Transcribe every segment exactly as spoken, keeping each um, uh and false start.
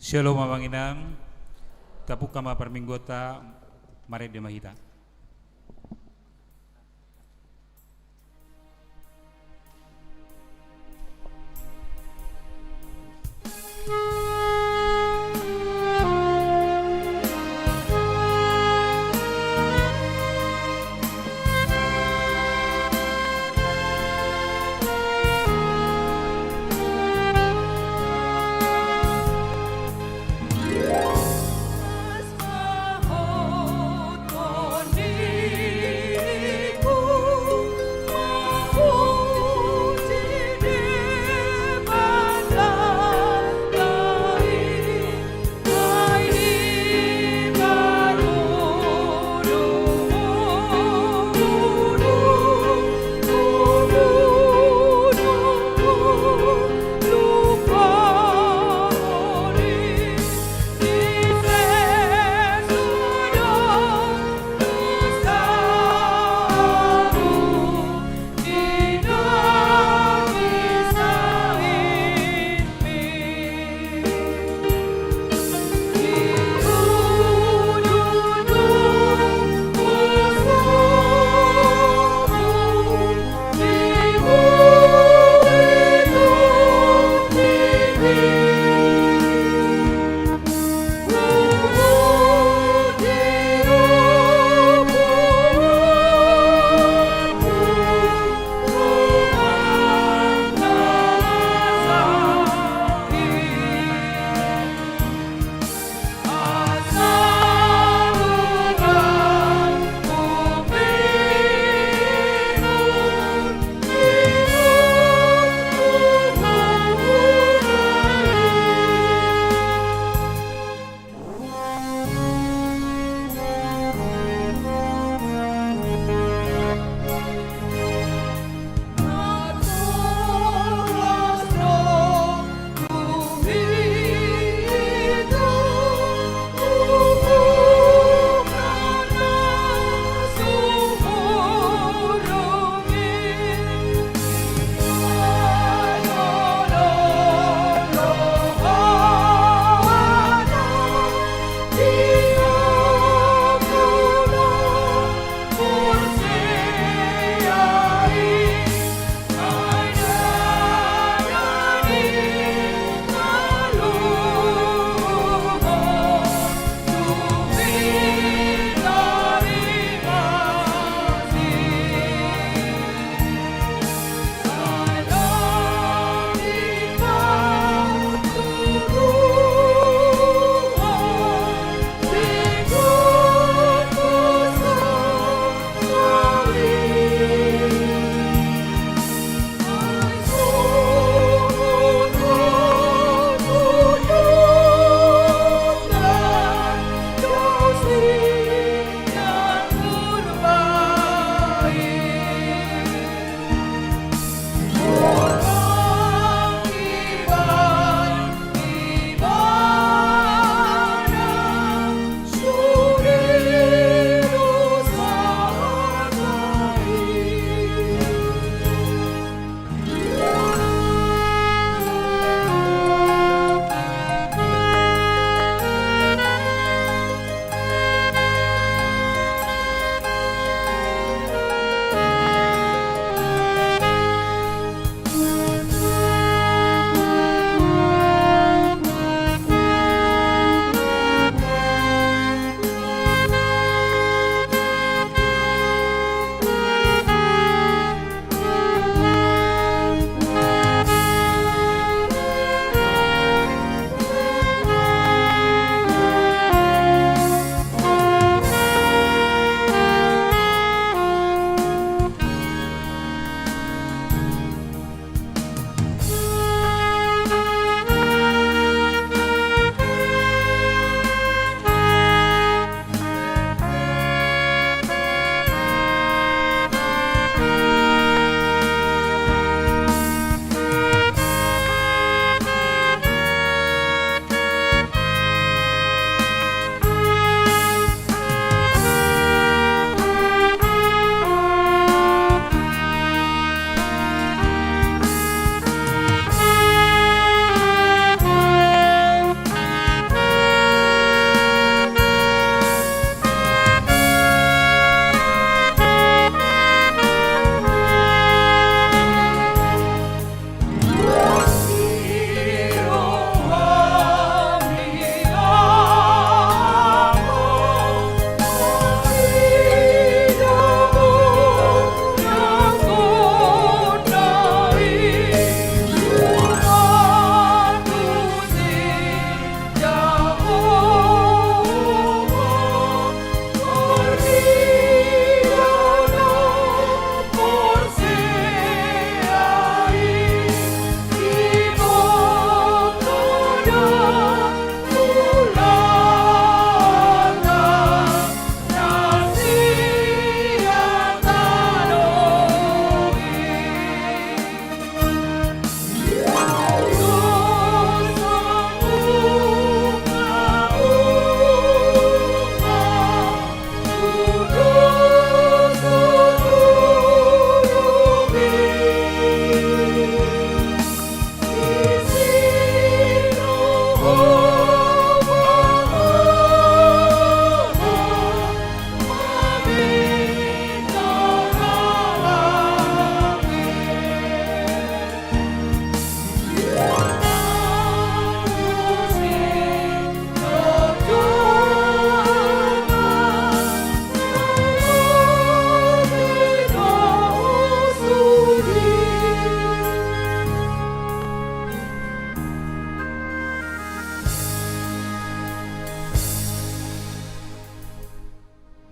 Shalom, amang inang. Tabuka ma parmingguonta, marende ma hita.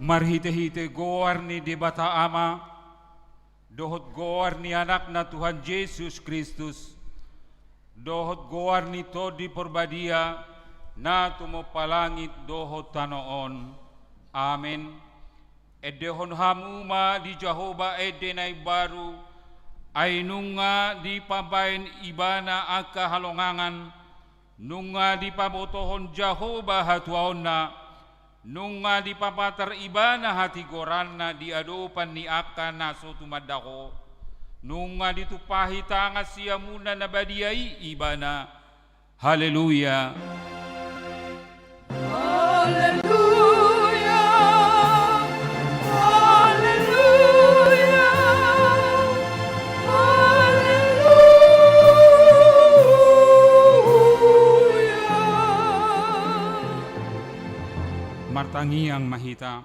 Marhite-hite goar ni Debata Ama, dohot goar ni Anakna Tuhan Jesus Kristus, dohot goar ni Tondi Parbadia, na tumompa langit dohot tano on. Amen. Endehon hamu ma di Jahowa ende na imbaru, ai nunga dipambahen Ibana angka halongangan, nunga dipabotohon Jahowa hatuaonna, nunga dipapatar Ibana hatigoranna di adopan ni angka na so tumanda Ho, nunga ditumpahi tangan siamunna na badia i Ibana. Haleluya. Haleluya. Haleluya. Haleluya. Martangiang ma hita.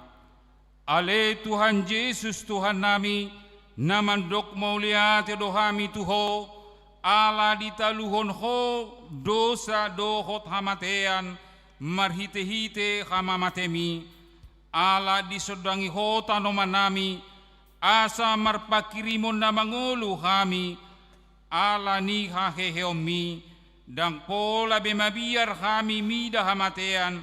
Ale Tuhan Jesus, Tuhannami, na mandok mauliate do hami tu Ho, ala ditaluhon Ho dosa dohot hamatean marhite-hite hamamatemi, ala disondangi Ho tanomannami, asa marpanghirimon na mangolu hami, ala ni haheheonmi, ndang pola be mabiar hami mida hamatean,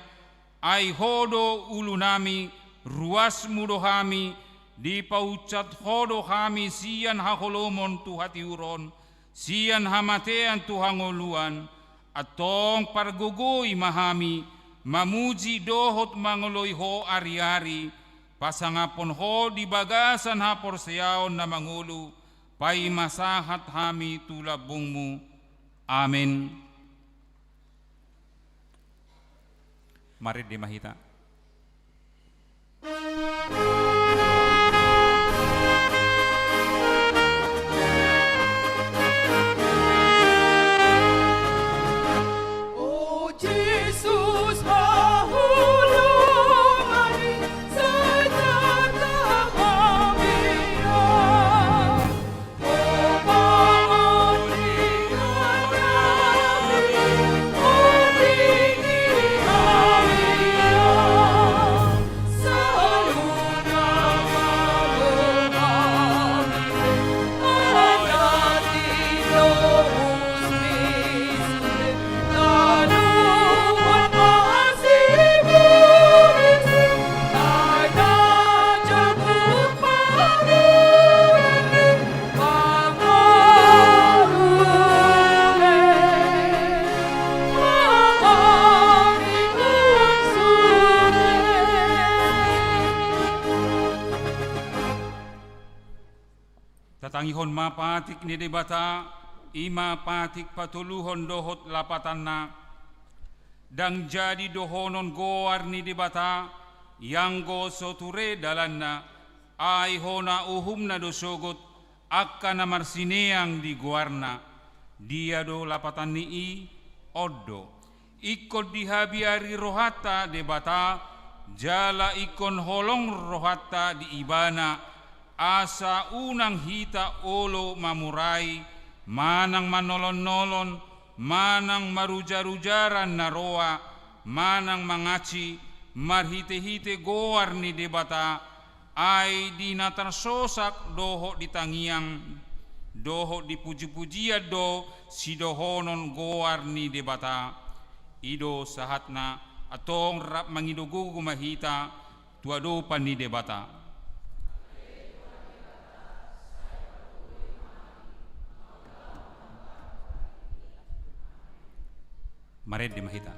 ai Ho do ulunami, ruasmu do hami, dipaunsat Ho do hami sian haholomon tu hatiuron, sian hamatean tu hangoluan, antong pargogoi ma hami, mamuji dohot mangoloi Ho ari-ari, pasangaphon Ho di bagasan haporseaon na mangolu, paima sahat hami tu lambungmu. Amen. Marende ma hita. O Jesus, haholonganmi sai tartap hami. Tatangihon ma patik ni Debata, i ma patik patoluhon dohot lapatanna. Ndang jadi dohonon goar ni Debata, ianggo so ture dalanna, ai hona uhumna do sogot, angka na marsineang di goarna. Dia do lapatan ni i? On do. Ingkon dihabiari rohanta Debata, jala ingkon holong rohanta di Ibana, asa unang hita olo mamurai, manang manolon-nolon, manang marujar-ujaran na roa, manang mangansi, marhite-hite goar ni Debata, ai di na tarsosak dohot di tangiang, dohot di puji-pujian do sidohonon goar ni Debata. I do sahatna, antong rap mangido gogo ma hita tu adopan ni Debata. Marende ma hita.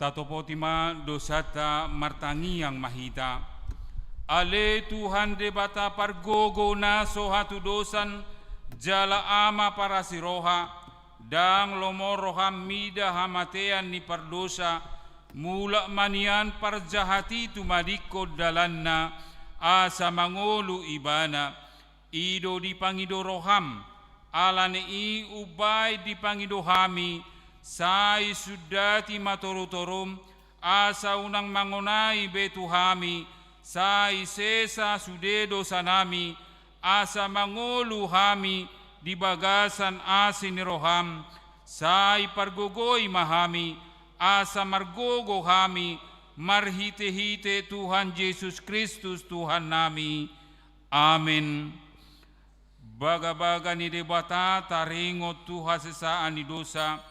Tatopoti ma dosanta, martangiang ma hita. Ale Tuhan Debata pargogo na so hatudosan, jala Ama parasi roha, ndang lomo roham mida hamatean ni pardosa, mulak ma nian parjahat i tumadingkon dalanna, asa mangolu ibana. I do dipangido roham, ala ni i umbaen dipangido hami, sai sundati ma torutorum, asa unang mangonai be tu hami, sai sesa sude dosanami, asa mangolu hami di bagasan asi ni roham, sai pargogoi ma hami, asa margogo hami, marhitehite Tuhan Jesus Kristus Tuhannami. Amen. Bagabaga ni Debata taringot tu hasesaan ni dosa,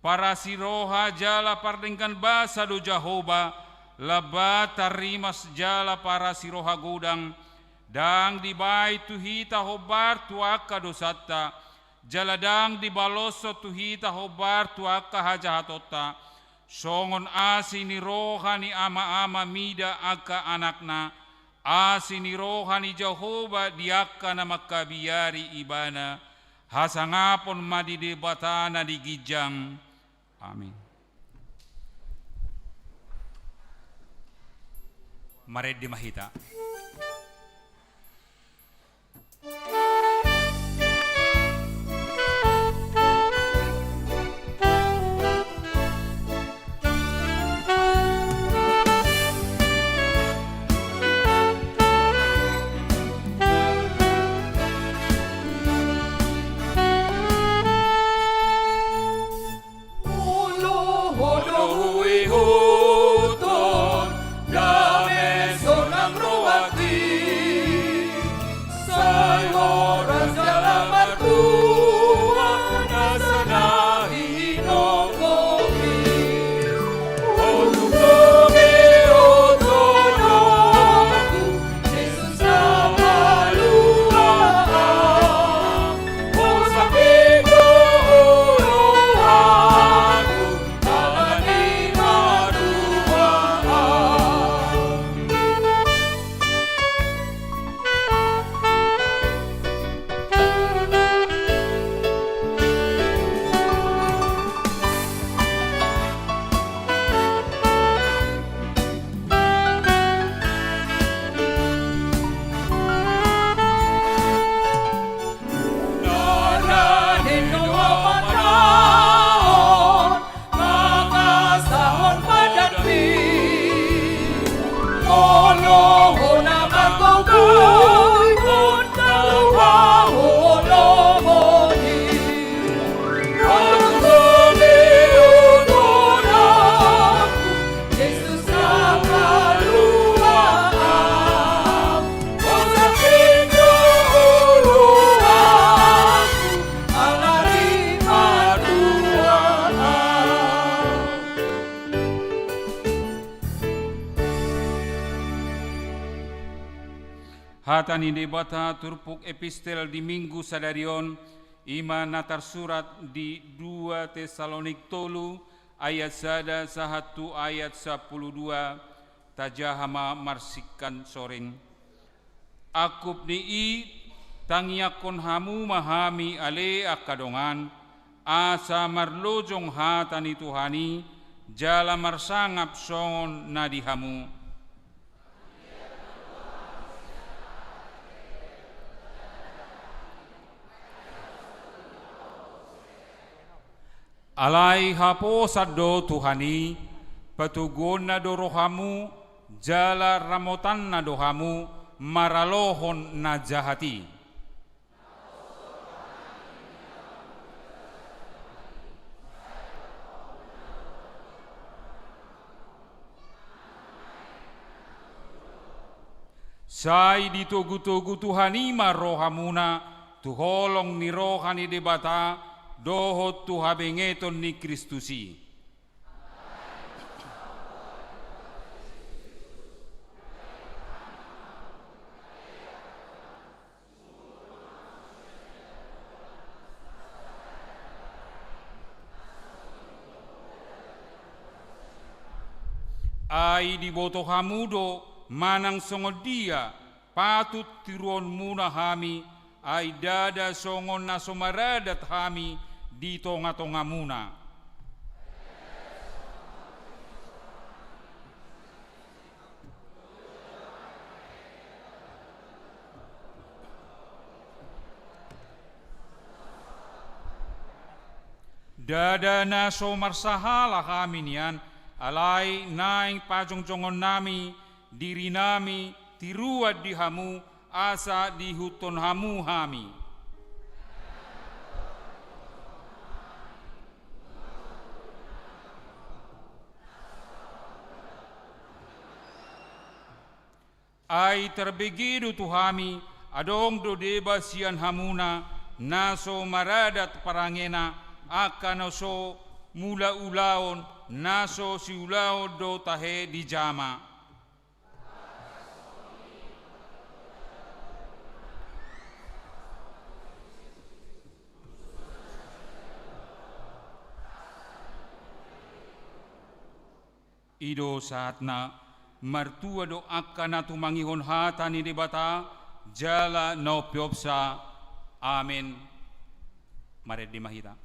parasi roha jala pardenggan basa do Jahowa, lambat tarrimas jala parasi roha godang, ndang dibaen tu hita hombar tu angka dosanta, jala ndang dibaloshon tu hita hombar tu angka hajahatonta, songon asi ni roha ni ama-ama mida angka anakna, asi ni roha ni Jahowa di angka na mangkabiari ibana, hasangapon ma di Debata na di ginjang. Amin. Marende ma hita. Hata ni Debata turpuk epistel di Minggu sadari on, i ma na tarsurat di dua Tesalonik tolu ayat sada sahat tu ayat sampulu dua, tajaha ma marsingkat soreng. Angkup ni i, tangiangkon hamu ma hami ale angka dongan, asa marlojong hata ni Tuhan i, jala marsangap songon na di hamu. Alai haposan do Tuhan i, patoguonna do rohamu, jala ramotanna do hamu, maralohon na jahat i. Sai ditogutogu Tuhan i ma rohamuna, tu holong ni roha ni Debata, dohot tu habengeton ni Kristus i. Ai diboto hamu do manang songon dia patut tiruonmuna hami, ai ndada songon na so maradat hami di tongatongamuna. Ndada na so marsahala hami nian, alai naeng pajongjongonnami dirinami tiruan di hamu, asa diihuthon hamu hami. Ai tarbege do tu hami, adong do deba sian hamuna, na so maradat parangena, angka na so mulaulaon, na so siulaon do tahe dijama. I do sahatna, martua do angka na tumangihon hata ni Debata, jala na umpeopsa. Amen. Marende ma hita.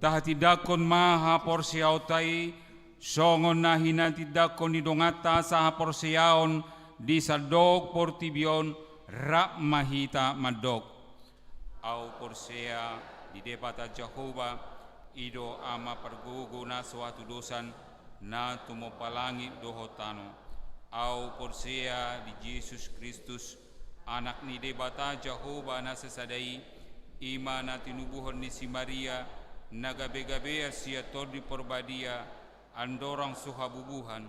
Tahatindangkon ma haporseaonta i, songon na hinatindangkon ni donganta sahaporseaon di sandok portibi on, rap ma hita mandok. Ahu porsea di Debata Jahowa, i do Ama pargogo na so hatudosan, na tumompa langit dohot tano. Ahu porsea di Jesus Kristus, Anak ni Debata Jahowa na sasada i, i ma na tinubuhon ni si Maria, na gabegabean sian Tondi Porbadia, andorang so habubuhan,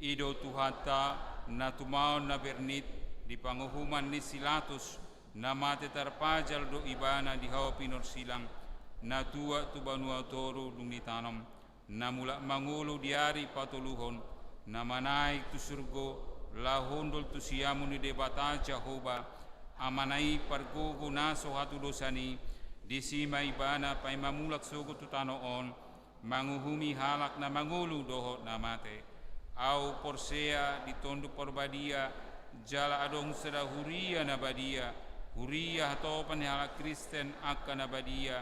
I do Tuhanta, na tumaon na bernit, di panguhuman ni si Latus, na mate tarpajal do ibana di hau pinorsilang, na tuat tu banua toru dung ditanom, na mulak mangolu di ari patoluhon, na manaek tu surgo, laho hundul tu siamun ni Debata Jahowa, Amana i pargogo na so hatudosan i, disi ma ibana paima mulak sogot tu tano on, manguhumi halak na mangolu dohot na mate. Ahu porsea di Tondup Parbadia, jala adong sada huria na badia, huria hatopan ni halak Kristen angka na badia,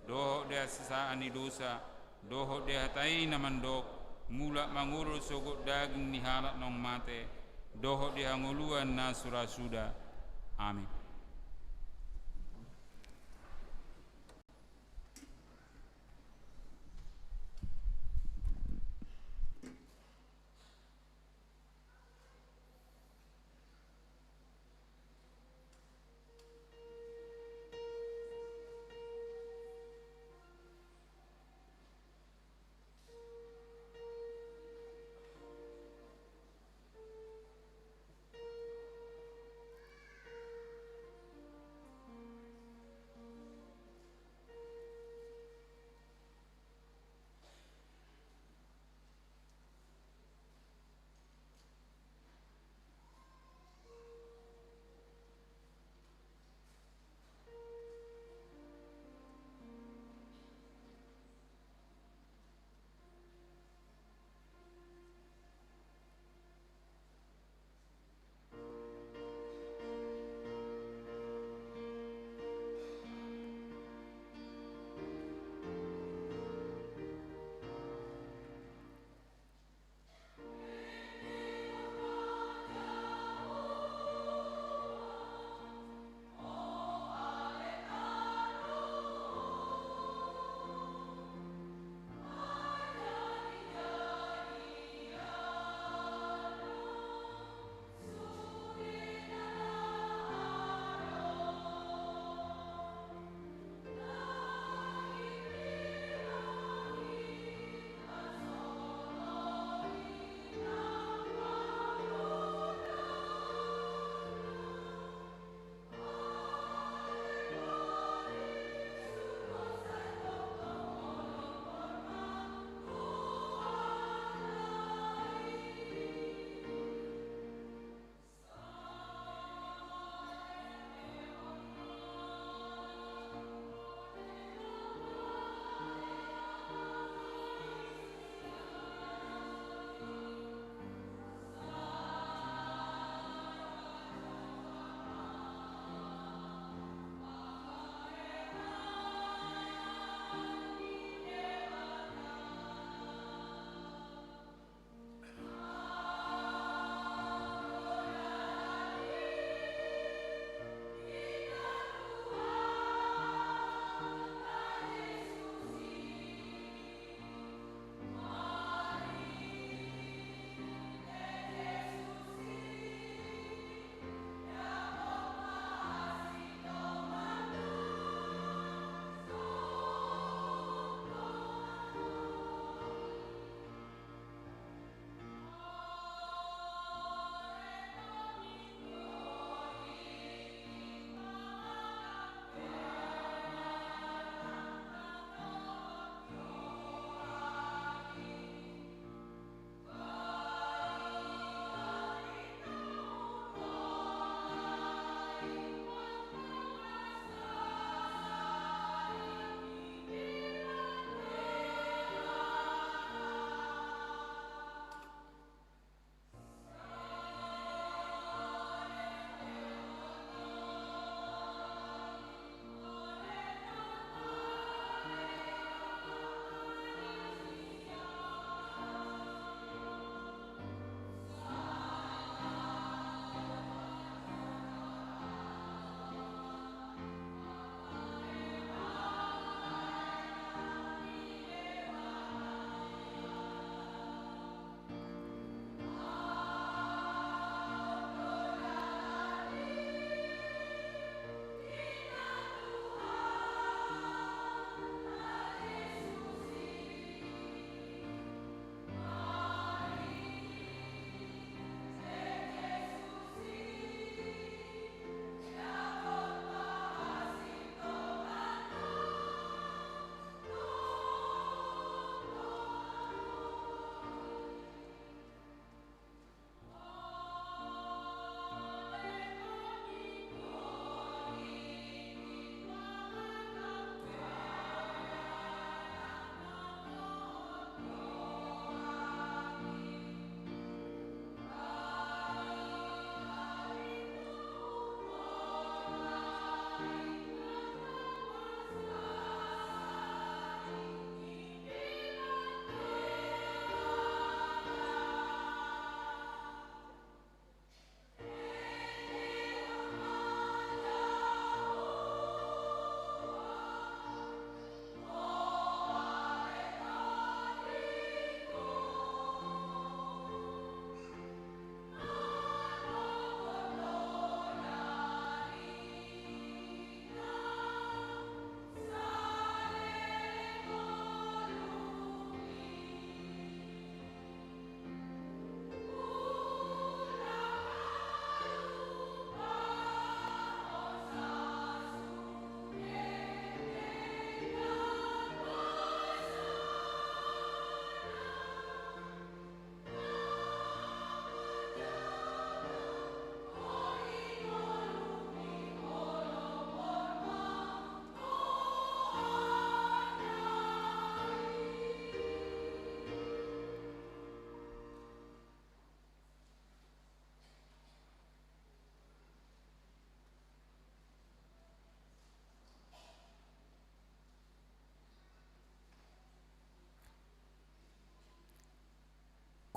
dohot di hasesaan ni dosa, dohot di hata i na mandok, mulak mangolu sogot daging ni halak naung mate, dohot di hangoluan na so ra suda. Amin.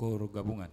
Kor gabungan.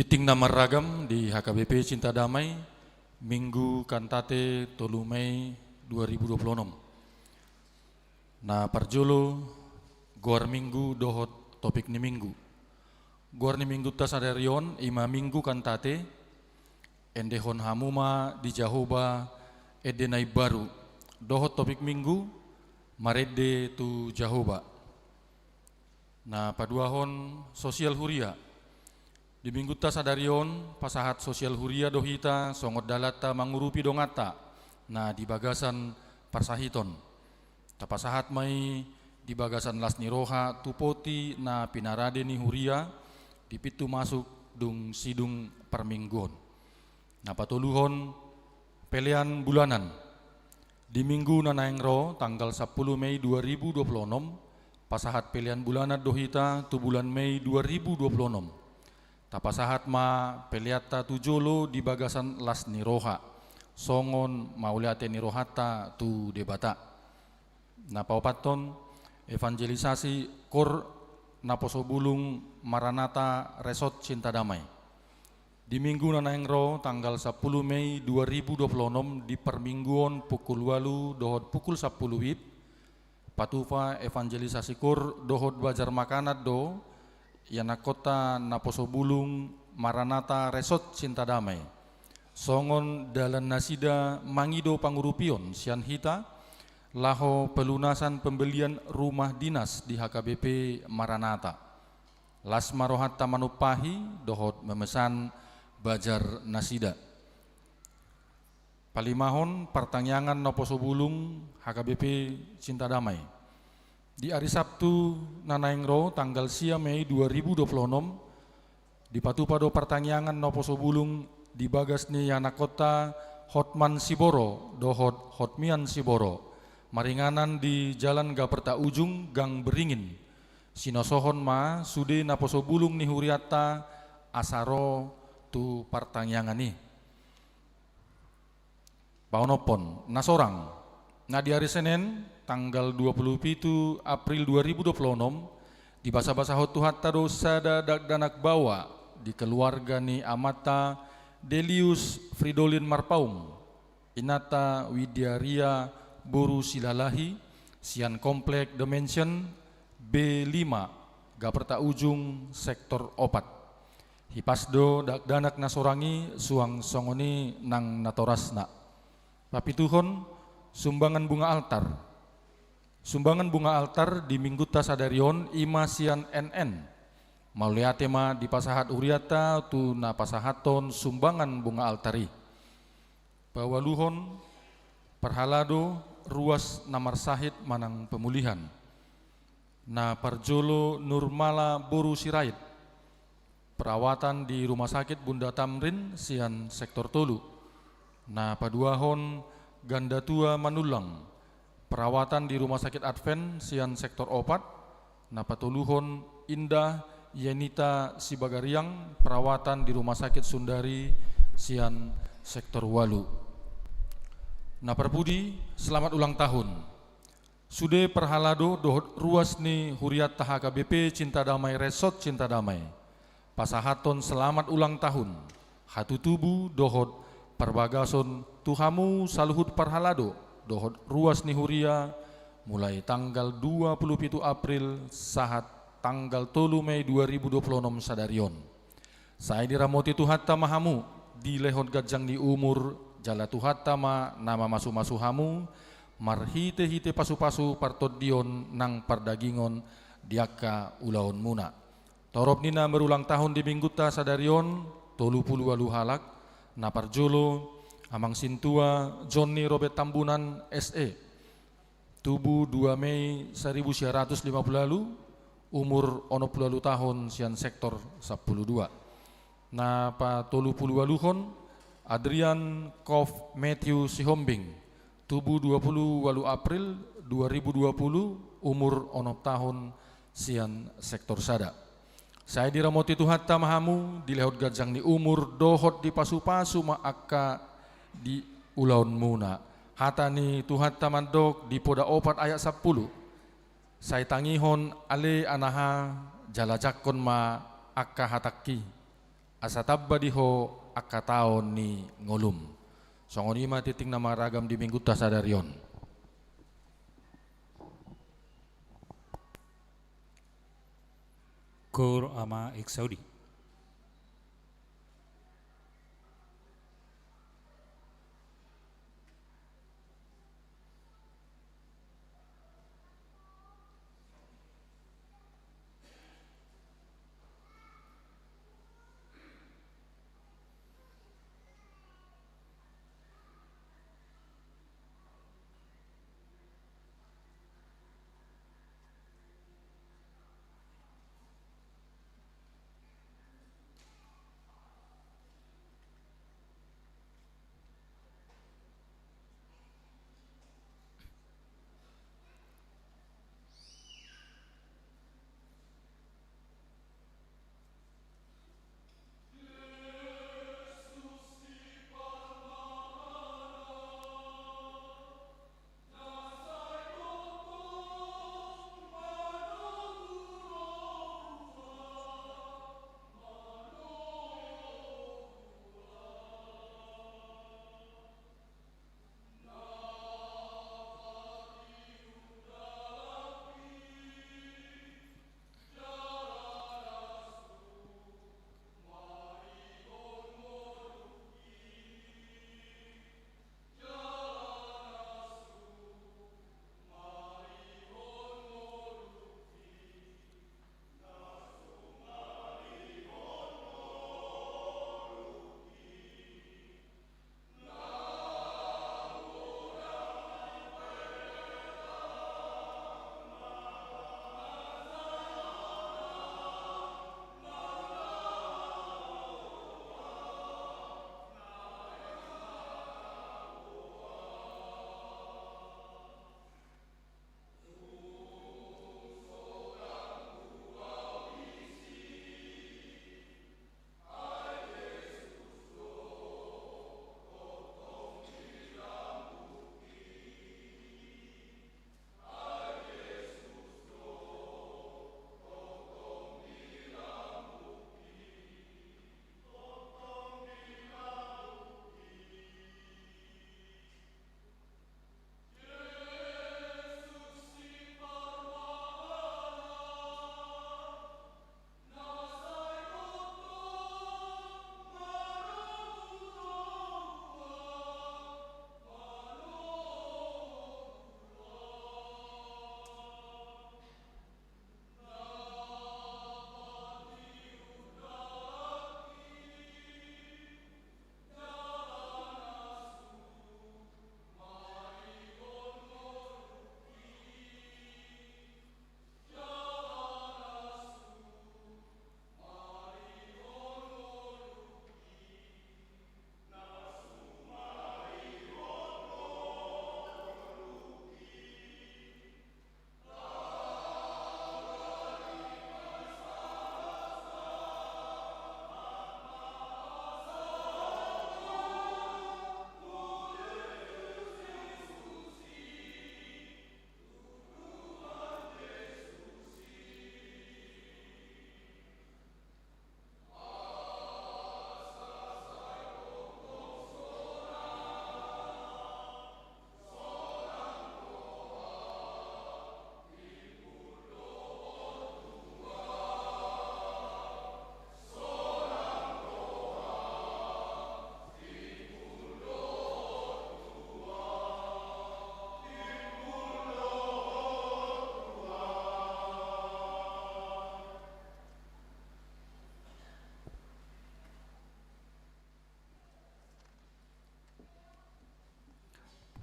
Meeting na marragam di H K B P Cinta Damai, Minggu Kantate tolu Mei dua ribu dua puluh enam. Na parjolo, goar Minggu dohot topik ni Minggu. Goar ni Minggunta sadari on i ma Minggu Kantate, endehon hamu ma di Jahowa ende na imbaru, dohot topik Minggu, marende tu Jahowa. Na paduahon, sosial huria. Di Minggunta sadari on, pasahat sosial huria do hita songon dalanta mangurupi donganta na di bagasan parsahiton. Tapasahat ma i di bagasan las ni roha tu poti na pinarade ni huria di pintu masuk dung sidung parmingguon. Na patoluhon, pelean bulanan. Di Minggu na naeng ro, tanggal sampulu Mei dua ribu dua puluh enam, pasahat pelean bulanan do hita tu bulan Mei dua ribu dua puluh enam. Tapasahat ma peleanta tu jolo di bagasan las ni roha, songon mauliate ni rohanta tu Debata. Na paopathon, evangelisasi Koor Naposobulung Maranatha Resort Cinta Damai. Di Minggu na naeng ro, tanggal sampulu Mei dua ribu dua puluh enam, di parmingguon pukul ualu dohot pukul sampulu WIB, patupa evangelisasi koor dohot bajar makanan do ianakkonta Naposobulung Maranatha Resort Cinta Damai. Songon dalan nasida mangido pangurupion sian hita, laho pelunasan pembelian rumah dinas di H K B P Maranatha. Las ma rohanta manumpahi dohot memesan bajar nasida. Palimahon, partangiangan Naposobulung H K B P Cinta Damai. Di ari Sabtu na naeng ro, tanggal sia Mei dua ribu dua puluh enam, dipatupa do partangiangan Naposobulung di bagas ni anakkonta Hotman Siboro dohot Hotmian Siboro, maringanan di Jalan Gaperta Ujung, Gang Beringin. Sinosohon ma sude Naposobulung ni hurianta asa ro tu partangiangan i. Paonomhon, na sorang. Na di ari Senen, tanggal dua puluh pitu April dua ribu dua puluh enam, dibasabasahon Tuhanta do sada dakdanak baoa di keluarga ni amanta Delius Fridolin Marpaung, inanta Widiaria boru Silalahi, sian Komplek The Mansion B lima, Gaperta Ujung, Sektor opat. Hipas do dakdanak na sorang i suang songon i nang natorasna. Papituhon, sumbangan bunga altar. Sumbangan bunga altar di Minggunta sadari on i ma sian N N. Mauliate ma dipasahat hurianta tu na pasahathon sumbangan bunga altar i. Paualuhon, parhalado ruas na marsahit manang pemulihan. Na parjolo, Nurmala boru Sirait, perawatan di Rumah Sakit Bunda Tamrin sian Sektor tolu. Na paduahon, Gandatua Manullang, perawatan di Rumah Sakit Advent sian Sektor opat. Na patoluhon, Indah Yenita Sibagariang, perawatan di Rumah Sakit Sundari sian Sektor ualu. Na parpudi, selamat ulang tahun. Sude parhalado dohot ruas ni hurianta H K B P Cinta Damai Resort Cinta Damai, pasahathon selamat ulang tahun, hatutubu dohot parbagason tu hamu saluhut parhalado dohot ruas ni huria, mulai tanggal dua puluh pitu April sahat tanggal tolu Mei dua ribu dua puluh enam sadari on. Sai diramoti Tuhanta ma hamu, dilehon ganjang ni umur, jala Tuhanta ma na mamasumasu hamu, marhitehite pasupasu partondion nang pardagingon di angka ulaonmuna. Torop ni na berulang tahun di Minggunta sadari on, tolu pulu ualu halak. Na parjolo, Amang Sintua Jonni Robert Tambunan, S E, tubu dua Mei saribu sia ratus lima pulu ualu, umur onom pulu ualu tahun, sian Sektor sampulu dua. Na patolu pulu ualuhon, Adrian Kof Matthew Sihombing, tubu dua pulu ualu April dua ribu dua pulu, umur onom tahun, sian Sektor sada. Sai diramoti Tuhanta ma hamu, dilehon ganjang ni umur dohot dipasupasu ma angka di ulaonmuna. Hata ni Tuhanta mandok di Poda opat ayat sampulu: Sai tangihon ale anaha, jala jangkon ma angka hatangki. asa tamba di ho angka taon ni ngolum. Songon i ma tingting na maragam di minggunta sadari on. Cur ama exaudi.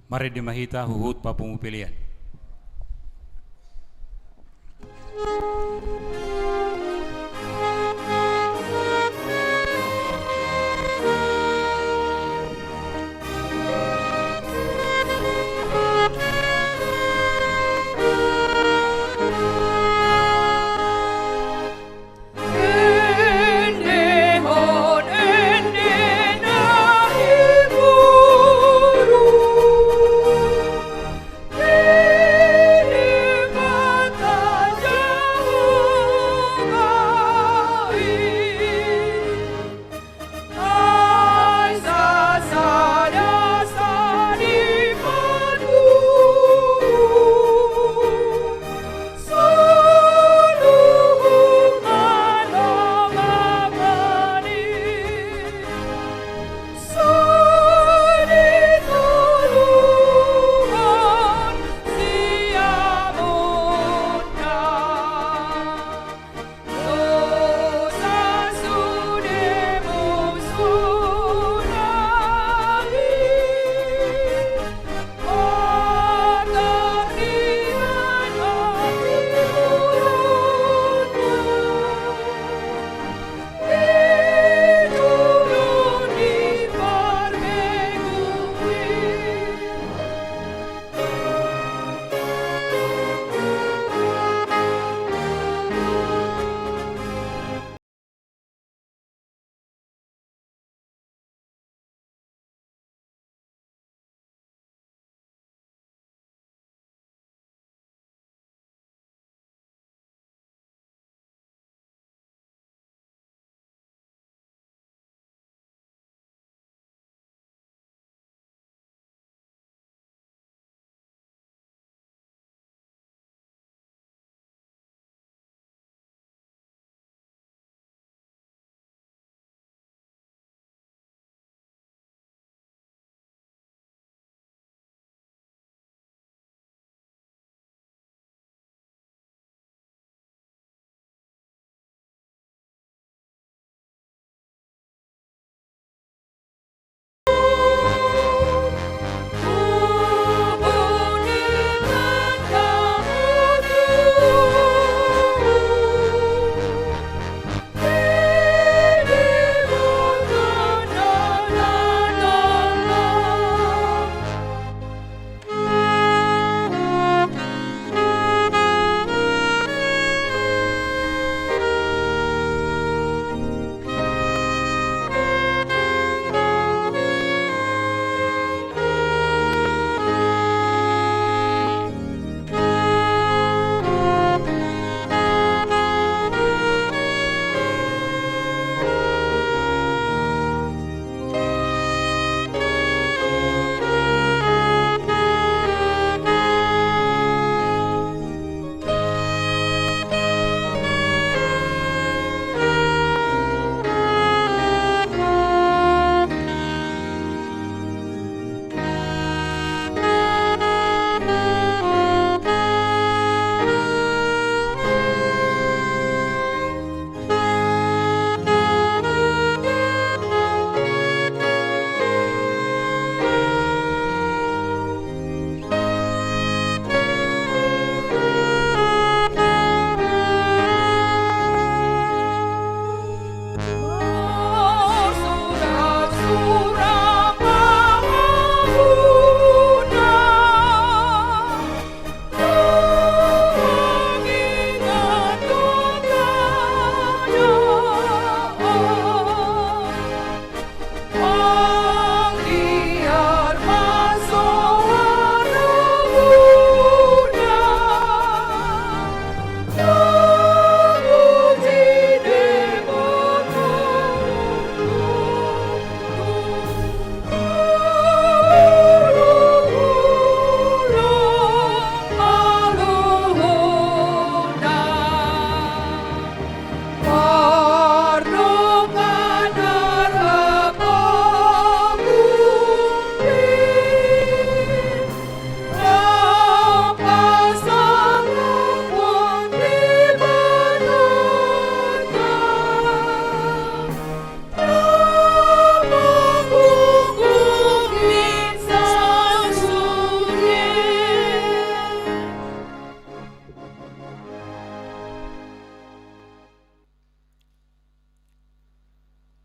Marende ma hita huhut papungu pelean.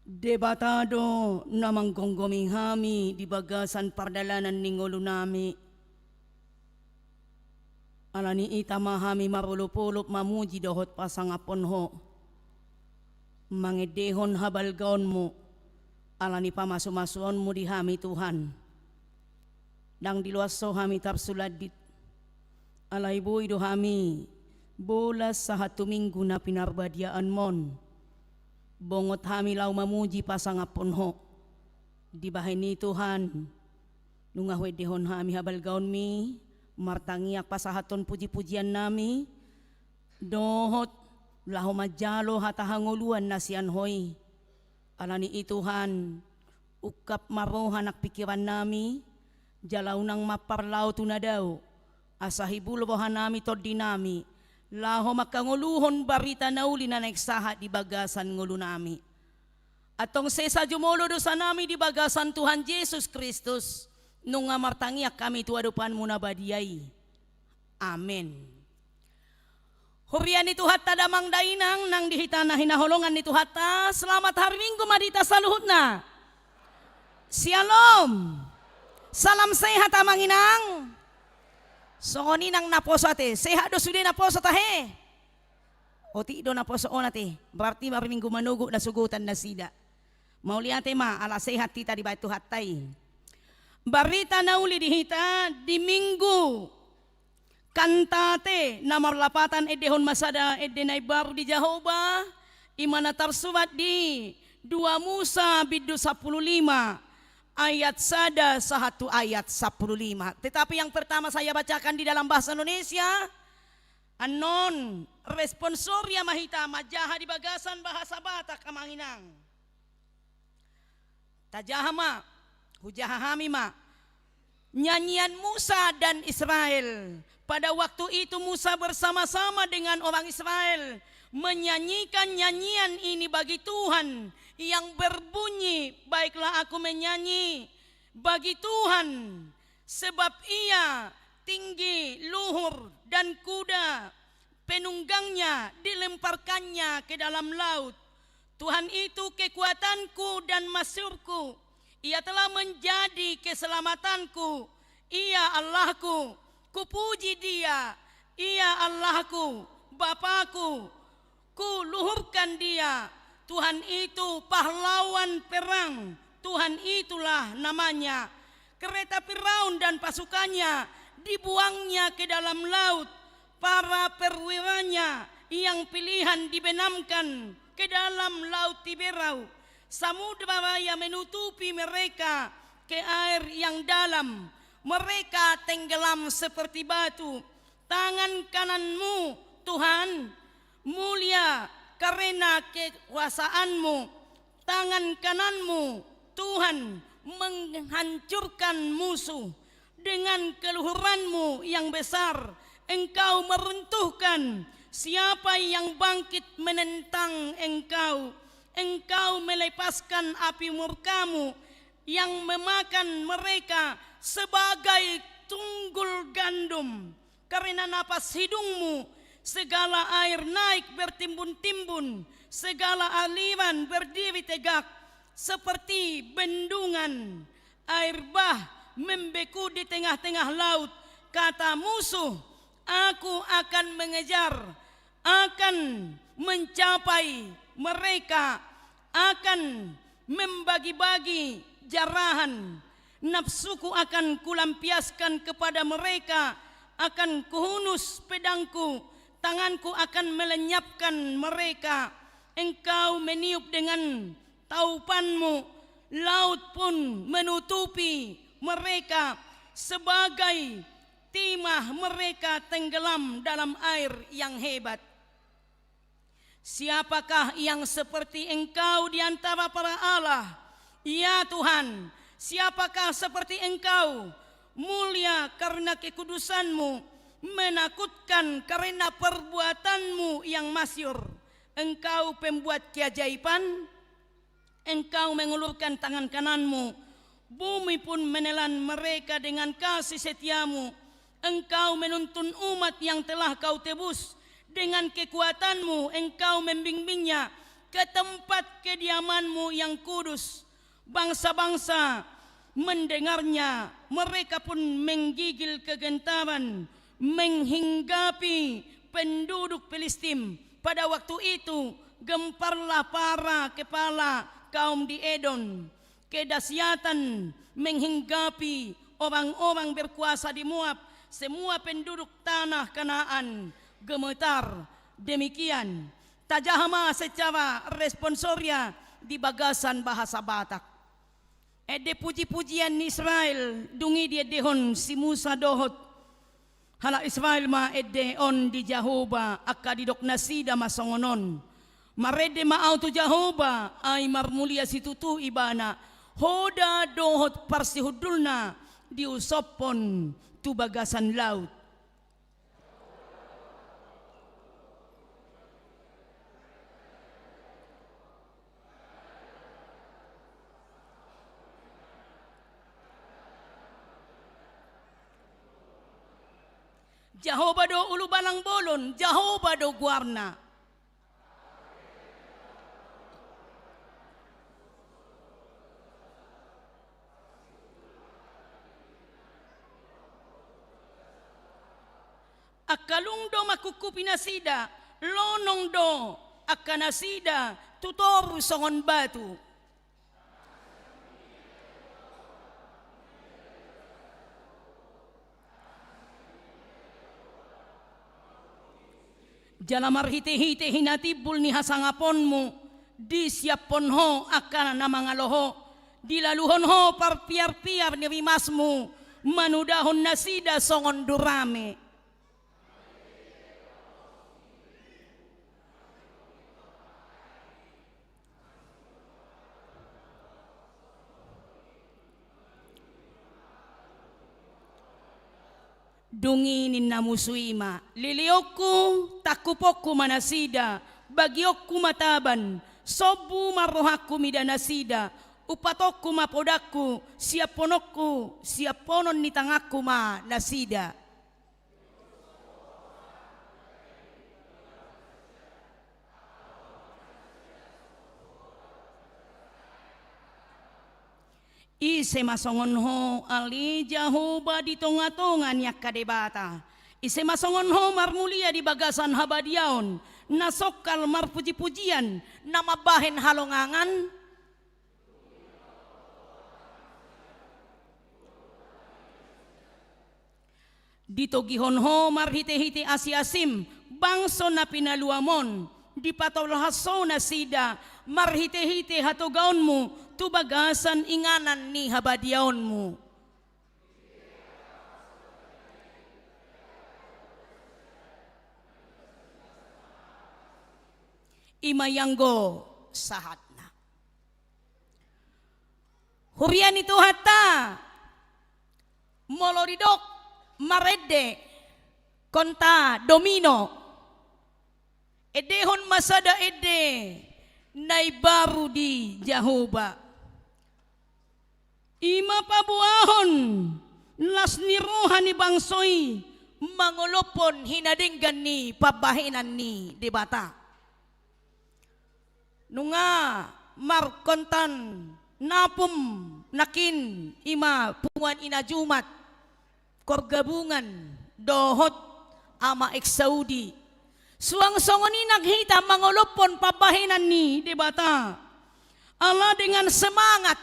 Debata do na manggomgomi hami di bagasan pardalanan ni ngolunami. Ala ni i tama hami marolopolop mamuji dohot pasangaphon Ho, mangendehon habalgaonMu, ala ni pamasumasuonMu di hami, Tuhan. Ndang diloas Ho hami tarsulandit. Alai boi do hami bolas sahat tu Minggu na pinarbadiaonMon. Bongot hami laho mamuji pasangaphon Ho. Dibahen i, Tuhan, nunga huendehon hami habalgaonMi, martangiang pasahathon pujipujiannami, dohot laho manjalo hata hangoluan na sian Ho i. Ala ni i, Tuhan, ungkap ma roha nang pingkirannami, jala unang ma parlao tu na dao, asa hibul rohanami tondinami, laho manghangoluhon barita na uli na naeng sahat di bagasan ngolunami. Antong sesa jumolo dosanami di bagasan Tuhan Jesus Kristus, nunga martangiang hami tu adopanMu na badia i. Amen. Huria ni Tuhanta damang dainang nang di hita na hinaholongan ni Tuhanta, selamat hari Minggu ma di hita saluhutna. Syalom. Salam sehat amang inang. Songon i nang na poso ate, sehat do sude na poso tahe? Otik do na poso on ate, berarti hari Minggu manogot na sogotan nasida. Mauliate ma ala sehat hita dibahen Tuhanta i. Barita na uli di hita di Minggu Kantate na marlapatan endehon ma sada ende na imbaru di Jahowa, i ma na tarsurat di dua Musa bindu sampulu lima ayat sada sahat tu ayat sampulu lima. Tetapi yang pertama saya bacakan di dalam bahasa Indonesia, annon responsoria ma hita manjaha di bagasan bahasa Batak amang inang. Tajaha ma, hujaha hami ma. Nyanyian Musa dan Israel. Pada waktu itu Musa bersama-sama dengan orang Israel menyanyikan nyanyian ini bagi Tuhan yang berbunyi, "Baiklah aku menyanyi bagi Tuhan, sebab Ia tinggi, luhur, dan kuda penunggangnya dilemparkannya ke dalam laut. Tuhan itu kekuatanku dan masyurku. Ia telah menjadi keselamatanku. Ia Allahku, kupuji Dia. Ia Allahku, Bapaku, kuluhurkan Dia. Tuhan itu pahlawan perang. Tuhan itulah namanya." Kereta Firaun dan pasukannya dibuangnya ke dalam laut. Para perwiranya yang pilihan dibenamkan ke dalam Laut Tiberau. Samudra Raya menutupi mereka ke air yang dalam. Mereka tenggelam seperti batu. Tangan kananmu, Tuhan, mulia karena kekuasaanmu. Tangan kananmu, Tuhan, menghancurkan musuh. Dengan keluhuranmu yang besar, Engkau meruntuhkan siapa yang bangkit menentang Engkau. Engkau melepaskan api murkamu yang memakan mereka sebagai tunggul gandum. Karena napas hidungmu, segala air naik bertimbun-timbun, segala aliran berdiri tegak seperti bendungan. Air bah membeku di tengah-tengah laut. Kata musuh, "Aku akan mengejar, akan mencapai mereka, akan membagi-bagi jarahan. Nafsuku akan kulampiaskan kepada mereka, akan kuhunus pedangku, tanganku akan melenyapkan mereka." Engkau meniup dengan taupanmu, laut pun menutupi mereka sebagai timah, mereka tenggelam dalam air yang hebat. Siapakah yang seperti Engkau di antara para allah? Ya Tuhan, siapakah seperti Engkau? Mulia karena kekudusanmu, menakutkan karena perbuatanmu yang masyur. Engkau pembuat keajaiban, Engkau mengulurkan tangan kananmu, bumi pun menelan mereka dengan kasih setiamu. Engkau menuntun umat yang telah kau tebus. Dengan kekuatanmu engkau membimbingnya. ke tempat kediaman-Mu yang kudus. Bangsa-bangsa mendengarnya, mereka pun menggigil kegentaran, menghinggapi penduduk Filistim. Pada waktu itu, gemparlah para kepala kaum di Edom. Kedahsyatan menghinggapi orang-orang berkuasa di Moab, semua penduduk tanah Kanaan gemetar. Demikian, tajaha ma secara responsoria di bagasan bahasa Batak. Ende puji-pujian ni Israel, dung i diendehon si Musa dohot halak Israel ma ende on di Jahowa, angka didok nasida ma songon on: Marende ma ahu tu Jahowa, ai marmulia situtu Ibana, hoda dohot parsihundulna diusophon tu bagasan laut. Jahowa do ulubalang bolon, Jahowa do goarna. Angka lung do mangkungkupi nasida, lonong do angka nasida tu toru songon batu. Jala marhite-hite hinatimbul ni hasangaponmu, disiaphon ho angka na mangalo ho, dilaluhon ho parpiar-piar ni rimasmu, manudahon nasida songon durame. Dung i ninna musu i ma: Leleonku, tangkuponku ma nasida, bagionku ma taban, sombu ma rohangku mida nasida, umpatonku ma podangku, siaphononku, siaphonon ni tanganku ma nasida. Ise ma songon ho, ale Jahowa, di tonga-tonga ni angka debata? Ise ma songon ho marmulia di bagasan habadiaon, na songkal marpuji-pujian, na mambahen halongangan? Ditogihon ho marhite-hite asi-asim bangso na pinaluam on, dipatolhas ho nasida marhite-hite hatogaonmu tu bagasan inganan ni habadiaonmu. I ma i anggo sahatna. Huria ni Tuhanta, molo didok marende, kontra domino, endehon ma sada ende na imbaru di Jahowa. I ma paboahon las ni roha ni bangso i mangolophon hinadenggan ni pambahenan ni Debata. Nunga markontan napum nangkin, i ma punguan Ina Jumat, Koor Gabungan dohot Ama Eksaudi. Suang songon i nang hita mangolophon pambahenan ni Debata. Ala dengan semangat,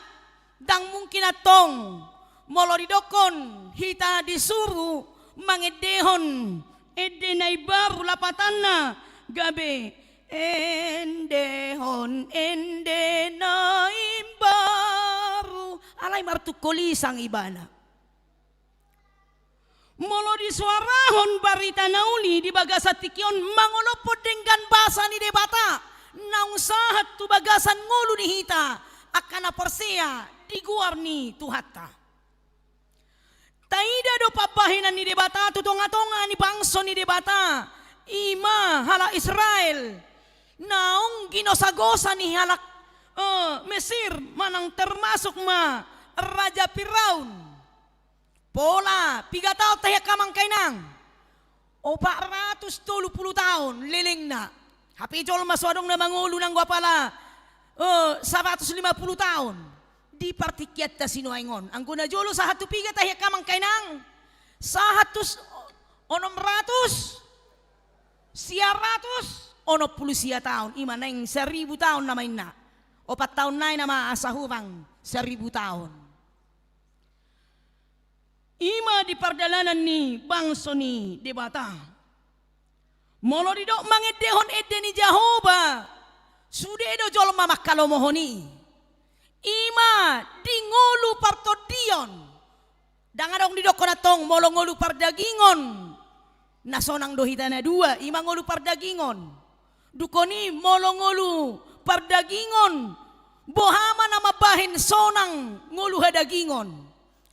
ndang mungkin antong molo didokkon hita disuru mangendehon ende na imbaru, lapatanna gabe endehon ende na imbaru. Alai martungkol isang ibana. Molo disoarahon barita na uli di bagasan tingki on mangolophon denggan basa ni Debata, naung sahat tu bagasan ngolu ni hita angka na porsea di goar ni Tuhanta. Taida do pambahenan ni Debata tu tonga-tonga ni bangso ni Debata, i ma halak Israel, naung ginosa-gosa ni halak, eh, Mesir, manang termasuk ma Raja Firaun. Pola piga taon tahe angka amang inang? Opat ratus tolu pulu taon lelengna. Hape jolma so adong na mangolu nanggo apala, eh, saratus lima pulu taon. Di partingkianta sinuaeng on. Anggo na jolo sahat tu piga tahe angka amang inang? Sahat tu s-, onom ratus, sia ratus, onom pulu sia taon. Ima naeng saribu taon nama inna. Opat taon nai nama asa hurang saribu taon. Ima di pardalanan ni bangso ni Debata. Molo didok mangendehon ende ni Jahowa, sude do jolma mangkalomohon i. Ima di ngolu partondion. Ndang adong didokkon antong molo ngolu pardagingon. Na sonang do hita na dua, ima ngolu pardagingon. Dungkon i molo ngolu pardagingon, boha ma na mambahen sonang ngolu hadagingon.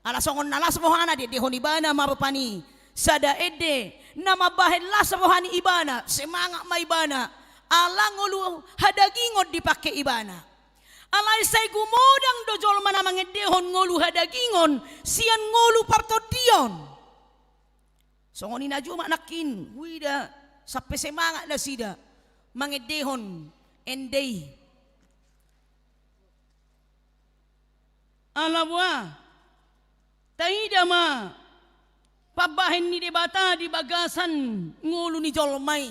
Ala songon na las rohana diendehon ibana ma rupani sada ende, na mambahen las roha ni ibana, semangat ma ibana, ala ngolu hadagingon dipangke ibana. Alai sai gumodang do jolma na mangendehon ngolu hadagingon, sian ngolu partondion. Songon i na jumak nangkin, huida sampe semangat nasida mangendehon ende i. Ala boha, taida ma pambahen ni Debata di bagasan ngolu ni jolma i.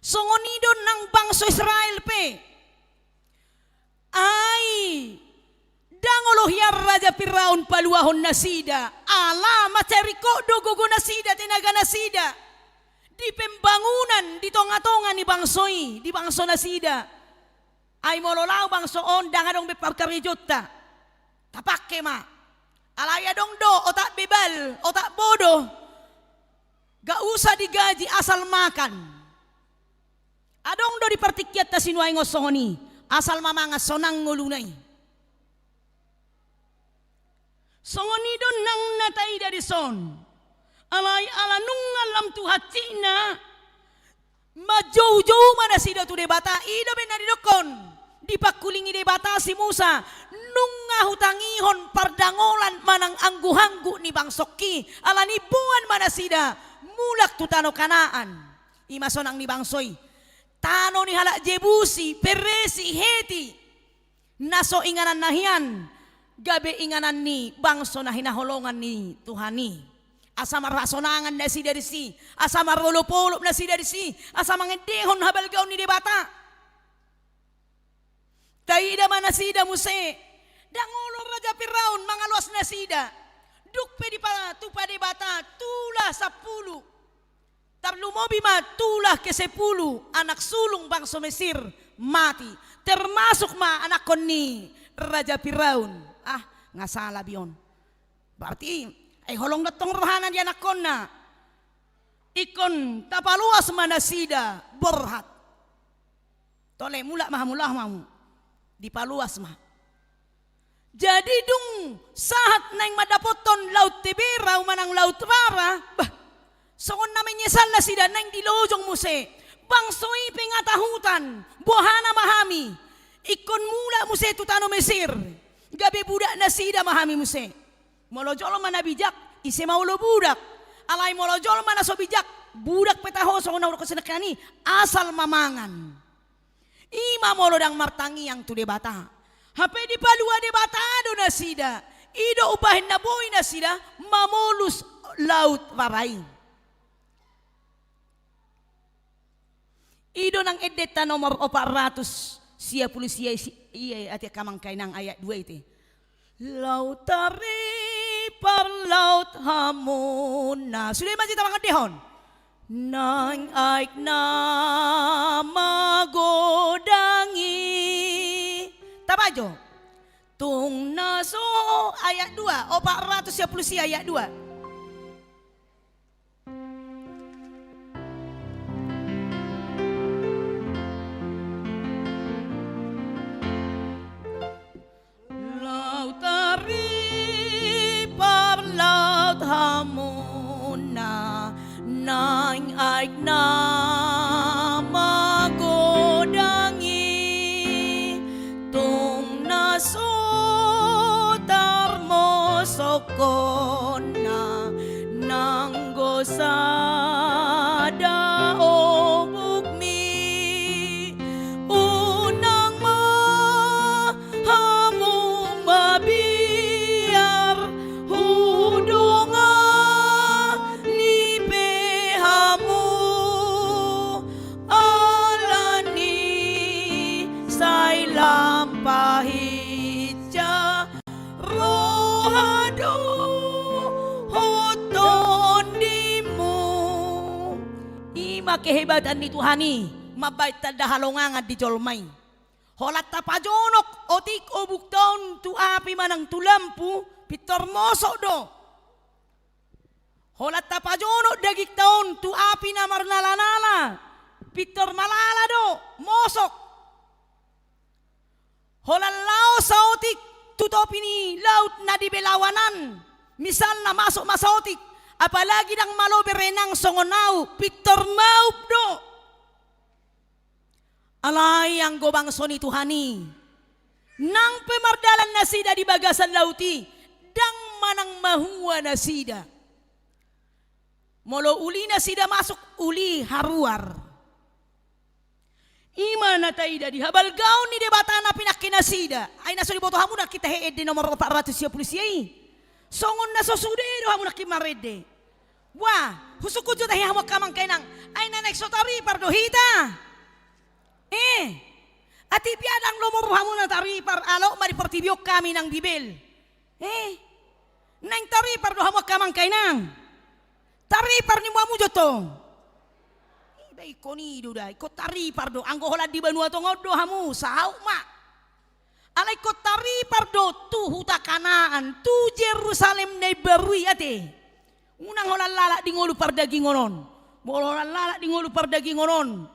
Songon i do nang bangso Israel pe. Ai, ndang olo hian Raja Firaun paluahon nasida, ala mansai ringkot do gogo nasida, tenaga nasida. Di pembangunan, di tonga-tonga ni bangso i, di bangso nasida. Ai molo laho bangso on, ndang adong be parkarejonta. Tapangke ma. Alai adong do, otak bebal, otak bodoh. Gak usah digaji, asal makan. Adong do di partingkianta sinuaeng on songon i, asal ma mangan sonang ngoluna i. Songon i do nang na taida dison. Alai ala nunga lam tu hansikna, manjoujou ma nasida tu Debata, i do umbahen na didokkon. Dipangkulingi Debata si Musa, nunga hutangihon pardangolan manang angguk-angguk ni bangsongki, ala ni boan ma nasida mulak tu tano Kanaan. Ima sonang ni bangso i. Tano ni halak Jebusi, Peresi, Heti. Na so ingananna hian, gabe inganan ni bangso na hinaholongan ni Tuhan i. Asa marhasonangan nasida disi, asa marolop-olop nasida disi, asa mangendehon habalgaon ni Debata. Taida ma nasida muse, ndang olo Raja Firaun mangaloas nasida. Dung pe dipatupa Debata, tula sampulu. Tarlumobi ma tula kesepulu, anak sulung bangso Mesir mati. Termasuk ma anakkon ni Raja Firaun. Ah, nga sala be on. Berarti, ai holong do tong rohana di anakkonna. Ingkon tapaloas ma nasida borhat. Tole, mulak ma hamu, laho ma hamu. Dipaloas ma. Jadi dung sahat naeng mandapothon Laut Tiberau manang Laut Rara, bah, songon na menyesal nasida, naeng dilojong muse. Bangso i pe nga tahutan, boha nama hami. Ingkon mulak muse tu tano Mesir. Gabe budak nasida ma hami muse. Molo jolma na bijak, ise ma olo budak. Alai molo jolma na so bijak, budak pe taho songon na hudokkon sian nangkinan i, asal ma mangan. Ima molo ndang martangiang tu Debata. Hape dipalua Debata do nasida. I do umbahen na boi nasida mamolus Laut Rara i. I do nang endenta nomor opat ratus sia pulu sia i, ate angka amang inang, ayat dua i te. Laut ari parlaut hamuna. Sude ma jita mangendehon. Naeng aek na magodang i. Tapajo. Tung na so, ayat dua, opat ratus sia pulu sia ayat dua. Laut ari parlaut hamuna, naeng aek na magodang i, tung na so tarmosokkonna, nanggo sada obuk Lam pahinsa roha dohot tondimu. I ma kehebatan ni Tuhan i, mambahen tanda halongangan di jolma i. Holan tapajonok otik obukta on tu api manang tu lampu, pintor mosok do. Holan tapajonok dagingta on tu api na marnalanala, pintor malala do, mosok. Holan laho saotik tu topi ni laut na di belawan an, misalna masuk ma saotik, apalagi ndang malo bere nang songon ahu, pintor maup do. Alai anggo bangso ni Tuhan i, nang pe mardalan nasida di bagasan laut i, ndang manang mahua nasida. Molo uli nasida masuk, uli haruar. I ma na taida di habalgaon ni Debata na pinangke nasida. Ai na so diboto hamu nangkin tahe ende nomor opat ratus sia pulu sia i. Songon na so sude do hamu nangkin marende. Wah, husungkun jo tahe hamu angka amang inang. Ai na naeng so taripar do hita. Eh, atik pe ndang lomo rohamu na taripar, alok ma di portibi on hami nang Bibel. Eh, naeng taripar do hamu angka amang inang. Taripar ninna hamu jo tong. Iba ingkon i do da, ingkon taripar do. Anggo holan di banua tonga on do hamu, saut ma. Alai ingkon taripar do tu huta Kanaan, tu Jerusalem na imbaru i ate. Unang holan lalap di ngolu pardagingon on. Molo holan lalap di ngolu pardagingon on,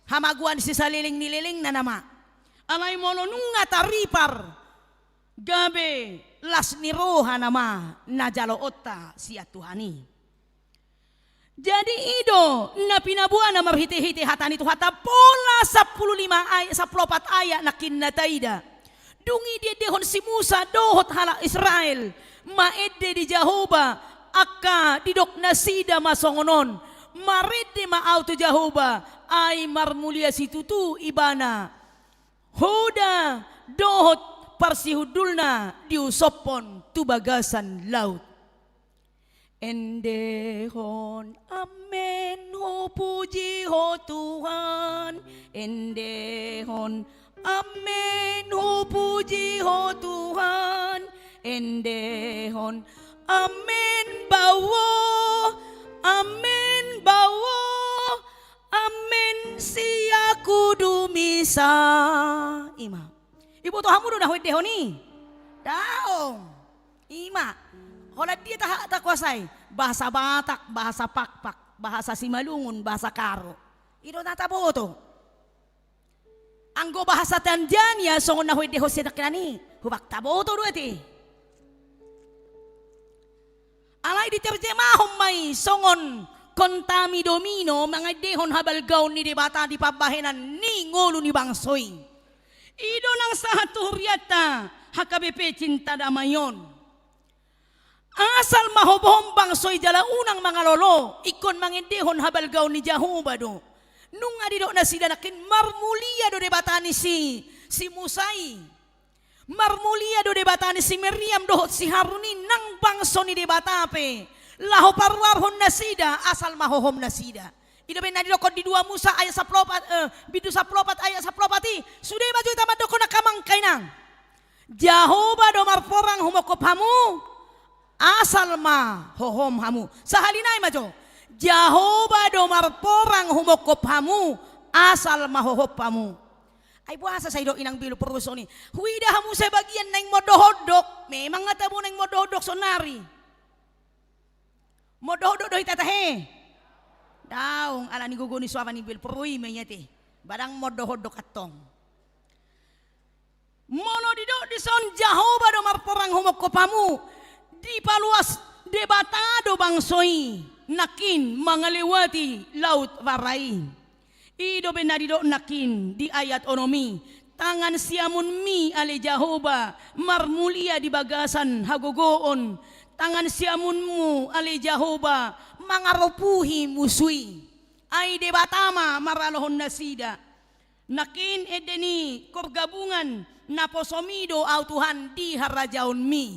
hamagoan sisaleleng ni lelengna nama. Alai molo nunga taripar, gabe las ni roha nama na jaloonta sian Tuhan i. Jadi i do na pinaboana marhitehite hata ni Tuhanta, pola sampulu lima ayat, sampulu opat ayat nangkin na taida. Dung i diendehon si Musa dohot halak Israel maende di Jahowa, angka didok nasida ma songon on, marende ma ahu tu Jahowa, ai marmulia situtu Ibana. Hoda dohot parsihundulna diusophon tu bagasan laut. Endehon amen, hupuji Ho Tuhan. Endehon amen, hupuji Ho Tuhan. Endehon amen, baoa. Amen, baoa. Amen, sian kudumisa. I ma. Iboto hamu do na huendehon i? Daong. I ma. Holan dia ta, takuasai? Bahasa Batak, bahasa Pakpak, bahasa Simalungun, bahasa Karo. I do na taboto. Anggo bahasa Tanzania songon na huendehon sian nangkinan i, hubak taboto do ate. Alai diterjemahon ma i songon contami domino mangendehon habalgaon ni Debata di pambahenan ni ngolu ni bangso i. I do nang sahat tu hurianta H K B P Cinta Damai on. Asal ma hohom bangso i jala unang mangalolo, ingkon mangendehon habalgaon ni Jahowa do. Nunga didok nasida nangkin marmulia do Debata ni si, si Musa i. Marmulia do Debata ni si Miriam dohot si Harun i, nang bangso ni Debata pe laho paruarhon nasida asal ma hohom nasida. I do umbahen na didokkon di dua Musa ayat sampulu opat, eh, bindu sampulu opat ayat sampulu opat i, sude ma jo hita mandokkon angka amang inang. Jahowa do marporang humongkop hamu, asal ma hohom hamu. Sahali nai ma jo. Jahowa do marporang humongkop hamu, asal ma hohom hamu. Ai boasa sai didok inang Belu porus on i? Huida hamu sebagian naeng mondorhondok, memang nga tabo naeng mondorhondok saonari. Mondorhondok do hita tahe? Daong, ala ni gogo ni suaba ni Belu porus i ma i ate. Ba ndang mondorhondok antong. Molo didok dison Jahowa do marporang humongkop hamu, dipaluas Debata do bangso i nangkin mangalewati laut bara i. I do umbahen na didok nangkin di ayat onom i, tangan siamunmi ale Jahowa marmulia di bagasan hagogoon, tangan siamunmu ale Jahowa mangaropuhi musu i. Ai Debata ma maralohon nasida. Nangkin ende ni koor gabungan, naposomi do ahu Tuhan di harajaonmi.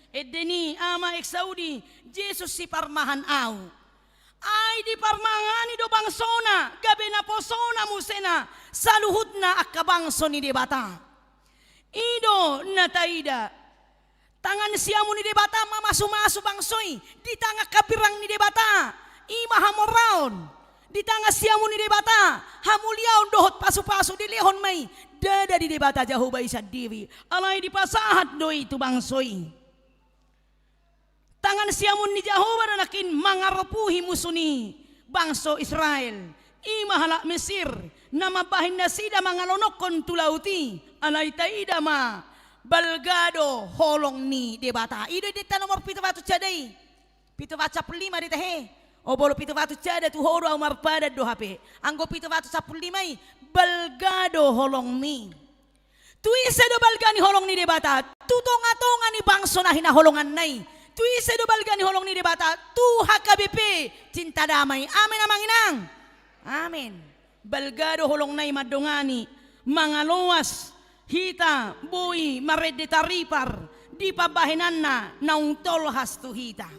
Ende ni Ama Eksaudi, Jesus siparmahan ahu. Ai diparmahani do bangsona, gabe naposona muse na saluhutna angka bangso ni Debata. I do na taida. Tangan siamun ni Debata mamasumasu bangso i di tangan hambirang ni Debata, i ma hamoraon. Di tangan siamun ni Debata hamuliaon dohot pasupasu dilehon ma i ndada di Debata Jahowa i sandiri. Alai dipasahat do i tu bangso i. Tangan siamun ni Jahowa do nangkin mangaropuhi musu ni bangso Israel, i ma halak Mesir, na mambahen nasida mangalonokkon tu laut i. Alai taida ma, balga do holong ni Debata. I do didok ta nomor pitu ratus sada i. Pitu ratus sampulu lima do i tahe. O, molo pitu ratus sada tu ho do ahu marpadan do hape. Anggo pitu ratus sampulu lima i, balga do holongmi. Tu ise do balga ni holong ni Debata? Tu tongatonga ni bangso na hinaholonganna i. Tu ise do balga ni holong ni Debata? Tu H K B P Cinta Damai. Amen, amang inang. Amen. Balga do holongna i mandongani, mangaloas hita boi marende taripar di pambahenanna naung tolhas tu hita.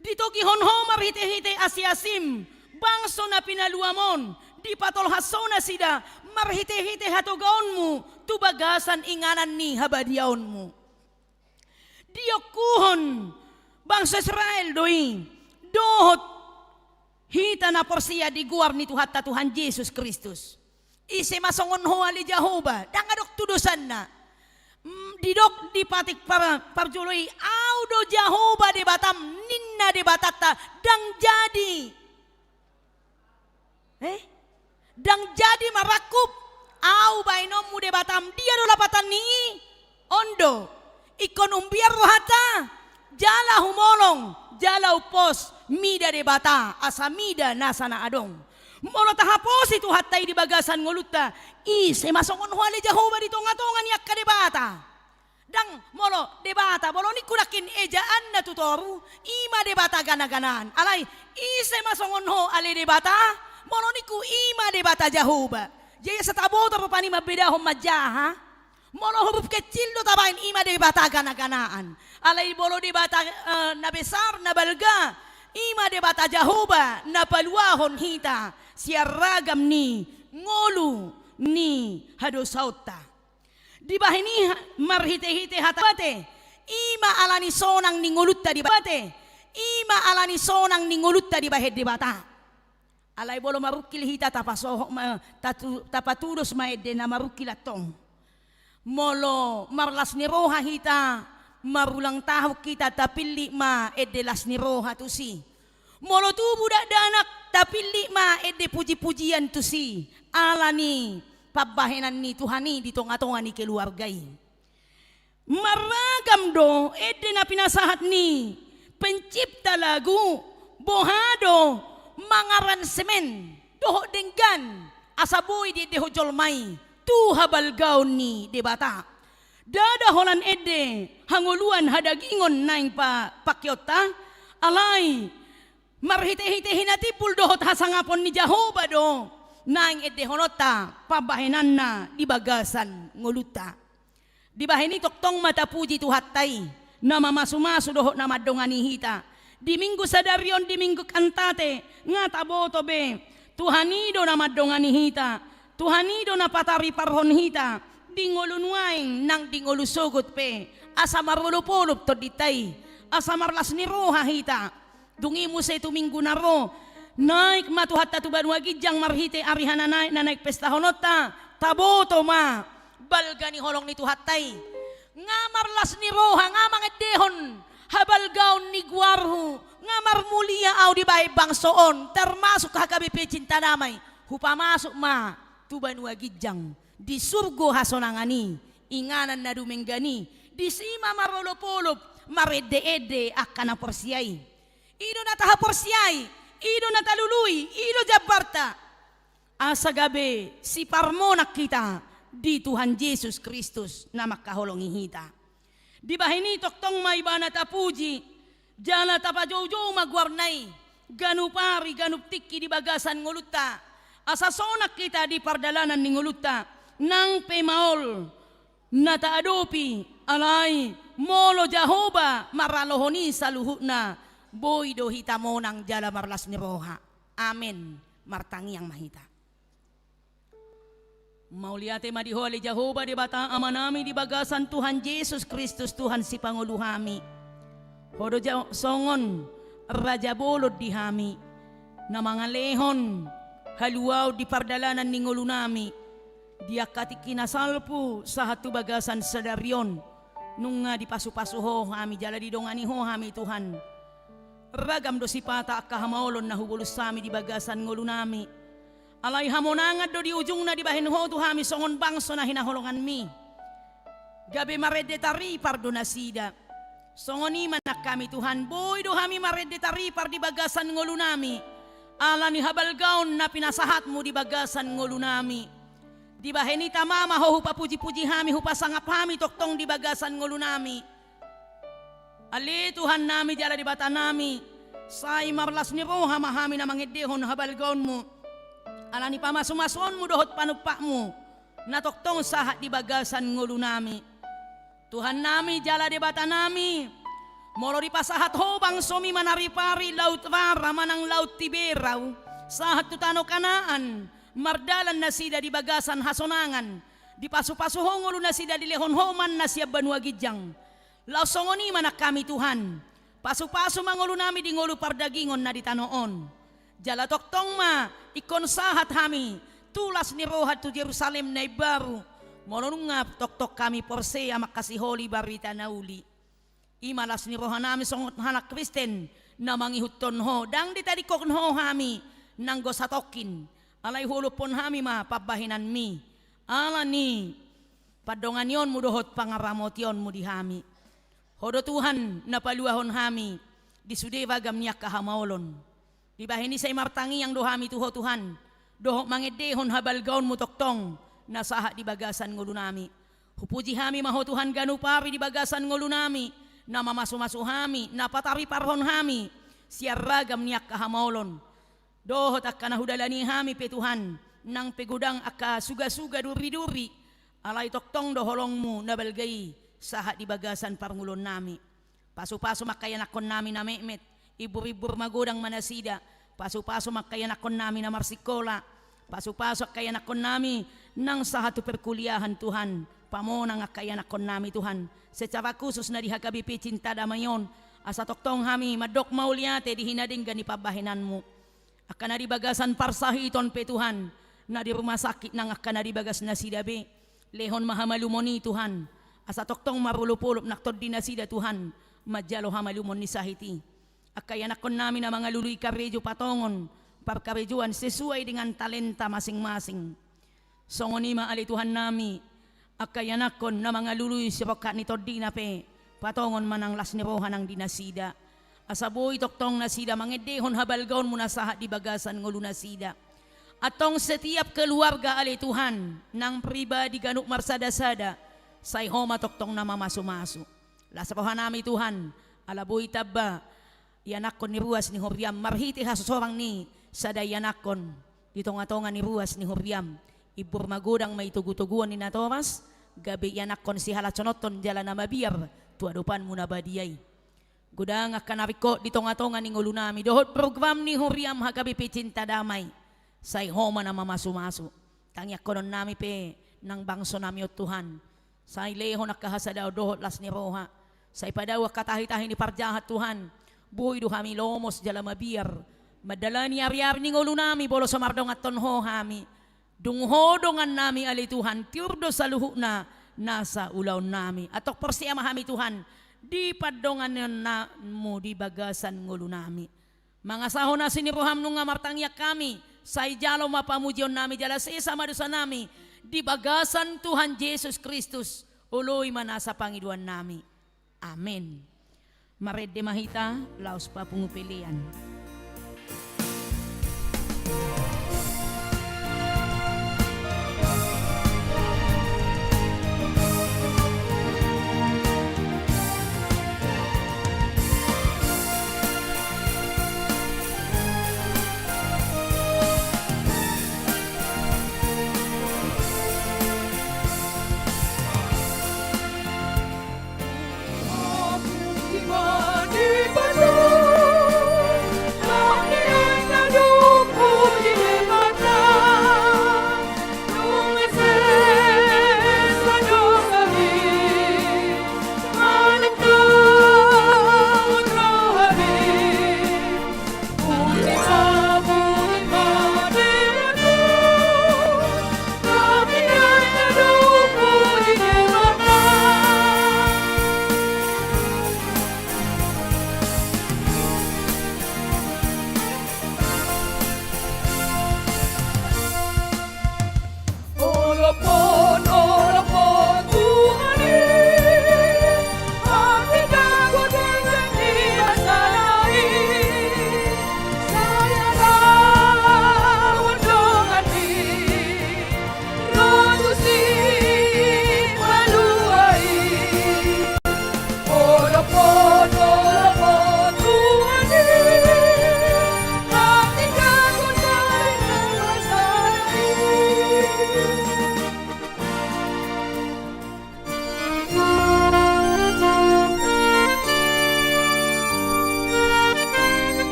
Ditogihon ho marhitehite asiasim bangso na pinaluam on, dipatolhas ho nasida marhitehite hatogaonmu tu bagasan inganan ni habadiaonmu. Diongkuhon bangso Israel do i dohot hita na porsea di goar ni Tuhanta Tuhan Jesus Kristus. Ise ma songon ho ale Jahowa, ndang adong tudosanna. Mm, didok di patik par-, parjolo i, Ahu do Jahowa Debatam, ninna Debatanta, ndang jadi. Eh? Ndang jadi marangkup Ahu bahenonmu Debatam. Dia do lapatan ni i? On do. Ingkon umbiar rohanta, jala humolong, jala umpos, mida Debata, asa mida nasa na adong. Molo tahaposi Tuhanta i di bagasan ngolunta, ise ma songon ho ale Jahowa di tongatonga ni angka debata? Ndang, molo Debata, molo ningku nangkin ejaanna tu toru, i ma debata ganaganaan. Alai, ise ma songon ho ale Debata, molo ningku i ma Debata Jahowa. Jadi asa taboto rupani mambedahon manjaha. Molo huruf kecil do tabaen, i ma debata ganaganaan. Alai molo debata, eh, na besar, na balga, i ma Debata Jahowa na paluahon hita sian ragam ni ngolu ni hadosaonta. Dibahen i ha-, marhitehite hata bate, i ma ala ni sonang ni ngolunta dibahen, i ma ala ni sonang ni ngolunta dibahen Debata. Alai molo marungkil hita tapasohot ma, tatu-, tapatudos ma ende na marungkil antong. Molo marlas ni roha hita, marulang tahun hita, tapillit ma ende las ni roha tusi. Molo tubu dakdanak, tapillit ma ende pujipujian tusi, ala ni pambahenan ni Tuhan i di tongatonga ni keluarga i. Marragam do ende na pinasahat ni pencipta lagu, boha do mangaransemen dohot denggan asa boi diendehon jolma i tu habalgaon ni Debata. Ndada holan ende hangoluan hadagingon naeng pa-, pangkeonta, alai marhitehite hinatimbul dohot hasangapon ni Jahowa do naeng endehononta pambahenanna di bagasan ngolunta. Dibahen i tongtong ma tapuji Tuhanta i, na mamasumasu dohot na mandongani hita. Di Minggu sadari on, di Minggu Kantate, nga taboto be, Tuhan i do na mandongani hita, Tuhan i do na patariparhon hita, di ngolu nuaeng nang di ngolu sogot pe, asa marolopolop tondinta i, asa marlas ni roha hita. Dung i muse tu Minggu na ro, naek ma Tuhanta tu banua ginjang marhite ari hananaek na naeng pestahononta, taboto ma balga ni holong ni Tuhanta i. Nga marlas ni roha, nga mangendehon habalgaon ni goarhu, nga marmulia ahu dibahen bangso on, termasuk H K B P Cinta Damai, hupamasuk ma tu banua ginjang, di surgo hasonangan i, inganan na dumenggan i, disi ma marolopolop, marendeende angka na porsea i. I do na tahaporseai, i do na talului, i do jambarta. Asa gabe siparmonang hita di Tuhan Jesus Kristus na mangkaholongi hita. Dibahen i tongtong ma Ibana tapuji, jala tapajoujou ma goarna i, ganup ari, ganup tingki di bagasan ngolunta. Asa sonang hita di pardalanan ni ngolunta, nang pe maol na taadopi, alai molo Jahowa maralohon i saluhutna, boi do hita monang jala marlas ni roha. Amen. Martangiang ma hita. Mauliate ma di Ho ale Jahowa Debata Amanami di bagasan Tuhan Jesus Kristus Tuhan sipangolu hami. Ho do ja-, songon raja bolon di hami, na mangalehon haluaon di pardalanan ni ngolunami, di angka tingki na salpu sahat tu bagasan sadari on. Nunga dipasupasu Ho hami jala didongani Ho hami Tuhan. Ragam do sipata angka hamaolon na hubolus hami di bagasan ngolunami. Alai hamonangan do di ujungna dibahen Ho tu hami songon bangso na hinaholonganmi. Gabe marende taripar do nasida. Songon i ma nang hami Tuhan, boi do hami marende taripar di bagasan ngolunami. Ala ni habalgaon na pinasahatmu di bagasan ngolunami. Dibahen i tama ma Ho hupapujipuji hami, hupasangap hami tongtong di bagasan ngolunami. Ale Tuhannami jala Debatanami, sai marlas ni roha ma hami na mangendehon habalgaonmu. Ala ni pamasumasuonmu dohot panumpakmu, na tongtong sahat di bagasan ngolunami. Tuhannami jala Debatanami, molo dipasahat Ho bangsomi manaripari laut rara manang laut Tiberau, sahat tu tano Kanaan, mardalan nasida di bagasan hasonangan, dipasupasu Ho ngolu nasida dilehon Ho manna sian banua ginjang. Laos songon i ma nang hami Tuhan, pasupasu ma ngolunami di ngolu pardagingon na di tano on. Jala tongtong ma ingkon sahat hami tu las ni roha tu Jerusalem na imbaru, molo nunga tongtong hami porsea mangkasiholi barita na uli. I ma las ni rohanami songon halak Kristen na mangihuthon Ho, ndang ditadingkon Ho hami nanggo satongkin, alai huolophon hami ma pambahenanmi, ala ni pandonganionmu dohot pangaramotionmu di hami. Ho do Tuhan na paluahon hami di sude ragam ni angka hamaolon. Dibahen i sai martangiang do hami tu Ho Tuhan, dohot mangendehon habalgaonmu tongtong na sahat di bagasan ngolunami. Hupuji hami ma Ho Tuhan ganup ari di bagasan ngolunami, na mamasumasu hami, na patariparhon hami sian ragam ni angka hamaolon. Dohot angka na hudalani hami pe Tuhan, nang pe godang angka sugasuga duriduri, alai tongtong do holongmu na balga i sahat di bagasan parngoluonnami. Pasupasu ma angka ianakkonnami na metmet, imburimbur magodang ma nasida. Pasupasu ma angka ianakkonnami na marsingkola. Pasupasu angka ianakkonnami nang sahat tu perkuliahan Tuhan. Pamonang angka ianakkonnami Tuhan, secara khusus na di H K B P Cinta Damai on, asa tongtong hami mandok mauliate di hinadenggan ni pambahenanmu. Angka na di bagasan parsahiton pe Tuhan, na di rumah sakit nang angka na di bagas nasida be, lehon ma hamalumon i Tuhan, asa tongtong marolopolop nang tondi nasida Tuhan, manjalo hamalumon ni sahit i. Angka ianakkonnami na mangalului karejo patongon parkarejoan sesuai dengan talenta masing-masing. Songon i ma ale Tuhannami, angka ianakkon na mangalului sirongkap ni tondina pe, patongon ma nang las ni roha nang di nasida. Asa boi tongtong nasida mangendehon habalgaonmu na sahat di bagasan ngolu nasida. Antong setiap keluarga ale Tuhan, nang pribadi ganup marsadasada, sai Ho ma tongtong na mamasumasu. Las rohanami Tuhan, ala boi tamba ianakkon ni ruas ni huriam marhite hasosorang ni sada ianakkon di tongatonga ni ruas ni huriam. Imbur magodang ma i togutoguon ni natoras, gabe ianakkon sihalashononhon jala na mabiar tu adopanmu na badia i. Godang angka na ringkot di tongatonga ni ngolunami dohot program ni huriam H K B P Cinta Damai, sai Ho ma na mamasumasu. Tangiangkononnami pe nang bangsonami on Tuhan, sai lehon angka hasadaon dohot las ni roha. Sai padao angka tahitahi ni parjahat Tuhan. Boi do hami lomos jala mabiar mandalani ariari ni ngolunami molo so mardonganhon Ho hami. Dung Ho dongannami ale Tuhan, tiur do saluhutna nasa ulaonnami. Antong porsea ma hami Tuhan di pandonganionmu di bagasan ngolunami. Mangasahon asi ni roham nunga martangiang hami, sai jalo ma pamujionnami jala sesa ma dosanami di bagasan Tuhan Jesus Kristus, oloi ma nasa pangidoannami. Amen. Marende ma hita laos papungu pelean.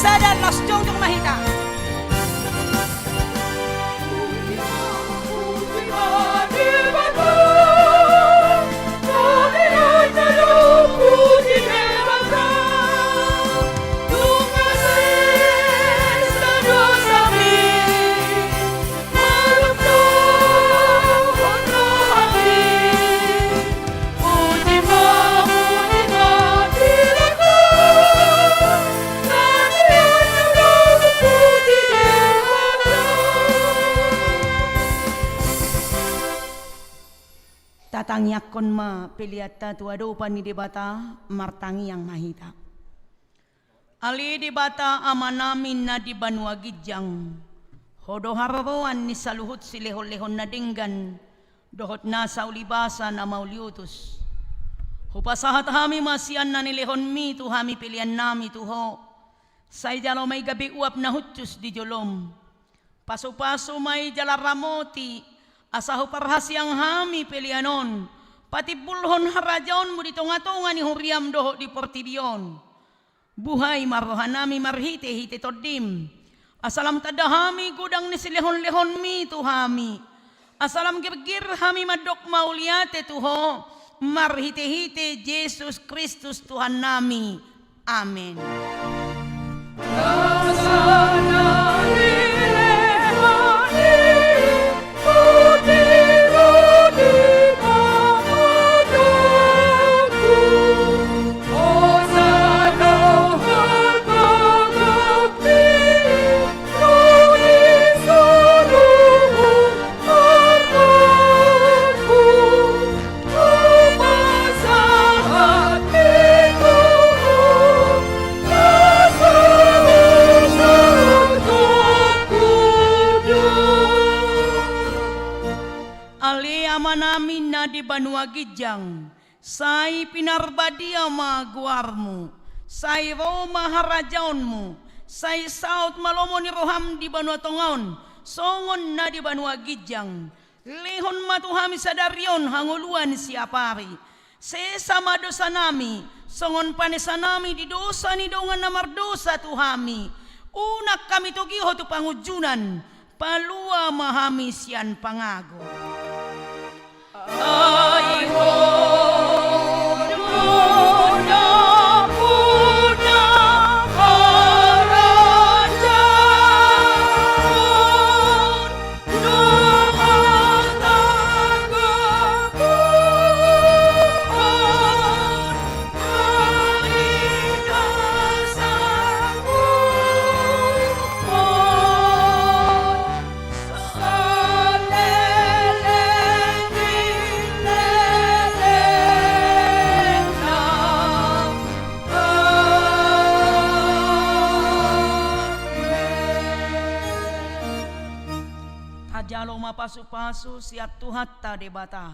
Sada, las jongjong ma hita. Tatangiangkon ma peleanta tu adopan ni Debata, martangiang ma hita. Ale Debata Amanami na di banua ginjang, Ho do haroroan ni saluhut silehonlehon na denggan dohot nasa ulibasa na mauliutus. Hupasahat hami ma sian na nilehonMi tu hami peleannami tu Ho, sai jalo ma i gabe uap na hushus di joloM. Pasupasu ma i jala ramoti, asa huparhaseang hami pelean on patimbulhon harajaonMu di tongatonga ni huriaM dohot di portibi on. Buhai ma rohanami marhitehite TondiM, asa lam tanda hami godang ni silehonlehonMi tu hami, asa lam girgir hami mandok mauliate tu Ho, marhitehite Jesus Kristus Tuhannami. Amen. Ale Amanami na di banua ginjang, sai pinarbadia ma goarMu, sai ro ma harajaonMu, sai saut ma lomo ni rohaM di banua tonga on, songon na di banua ginjang. Lehon ma tu hami sadari on hangoluan siapari. Sesa ma dosanami, songon panesanami di dosa ni dongan na mardosa tu hami. Unang hami togihon tu pangunjunan, palua ma hami sian pangago. Ai Ho do nampuna harajaon dohot hatagoran. Tajalo ma pasupasu sian Tuhanta Debata.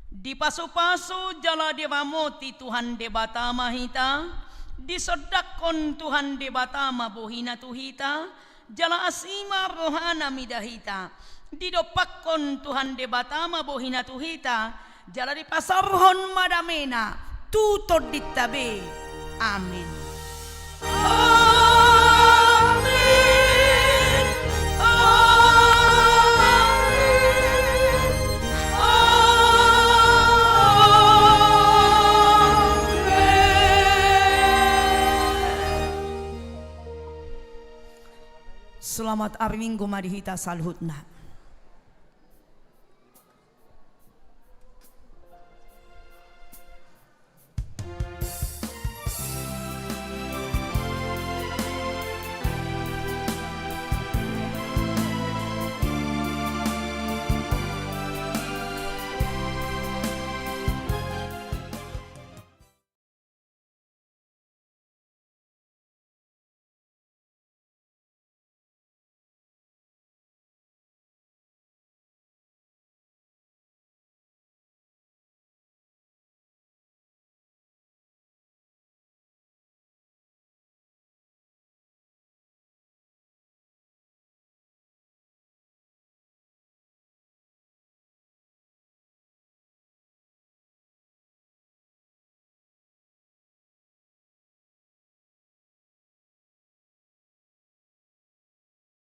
Dipasupasu jala diramoti Tuhan Debata ma hita, disondangkon Tuhan Debata ma bohiNa tu hita, jala asi ma rohaNa mida hita. Didompakkon Tuhan Debata ma bohiNa tu hita, jala dipasaorhon ma dameNa tu tondinta be. Amen. Amen. Amen. Amen. Selamat ari Minggu ma di hita saluhutna.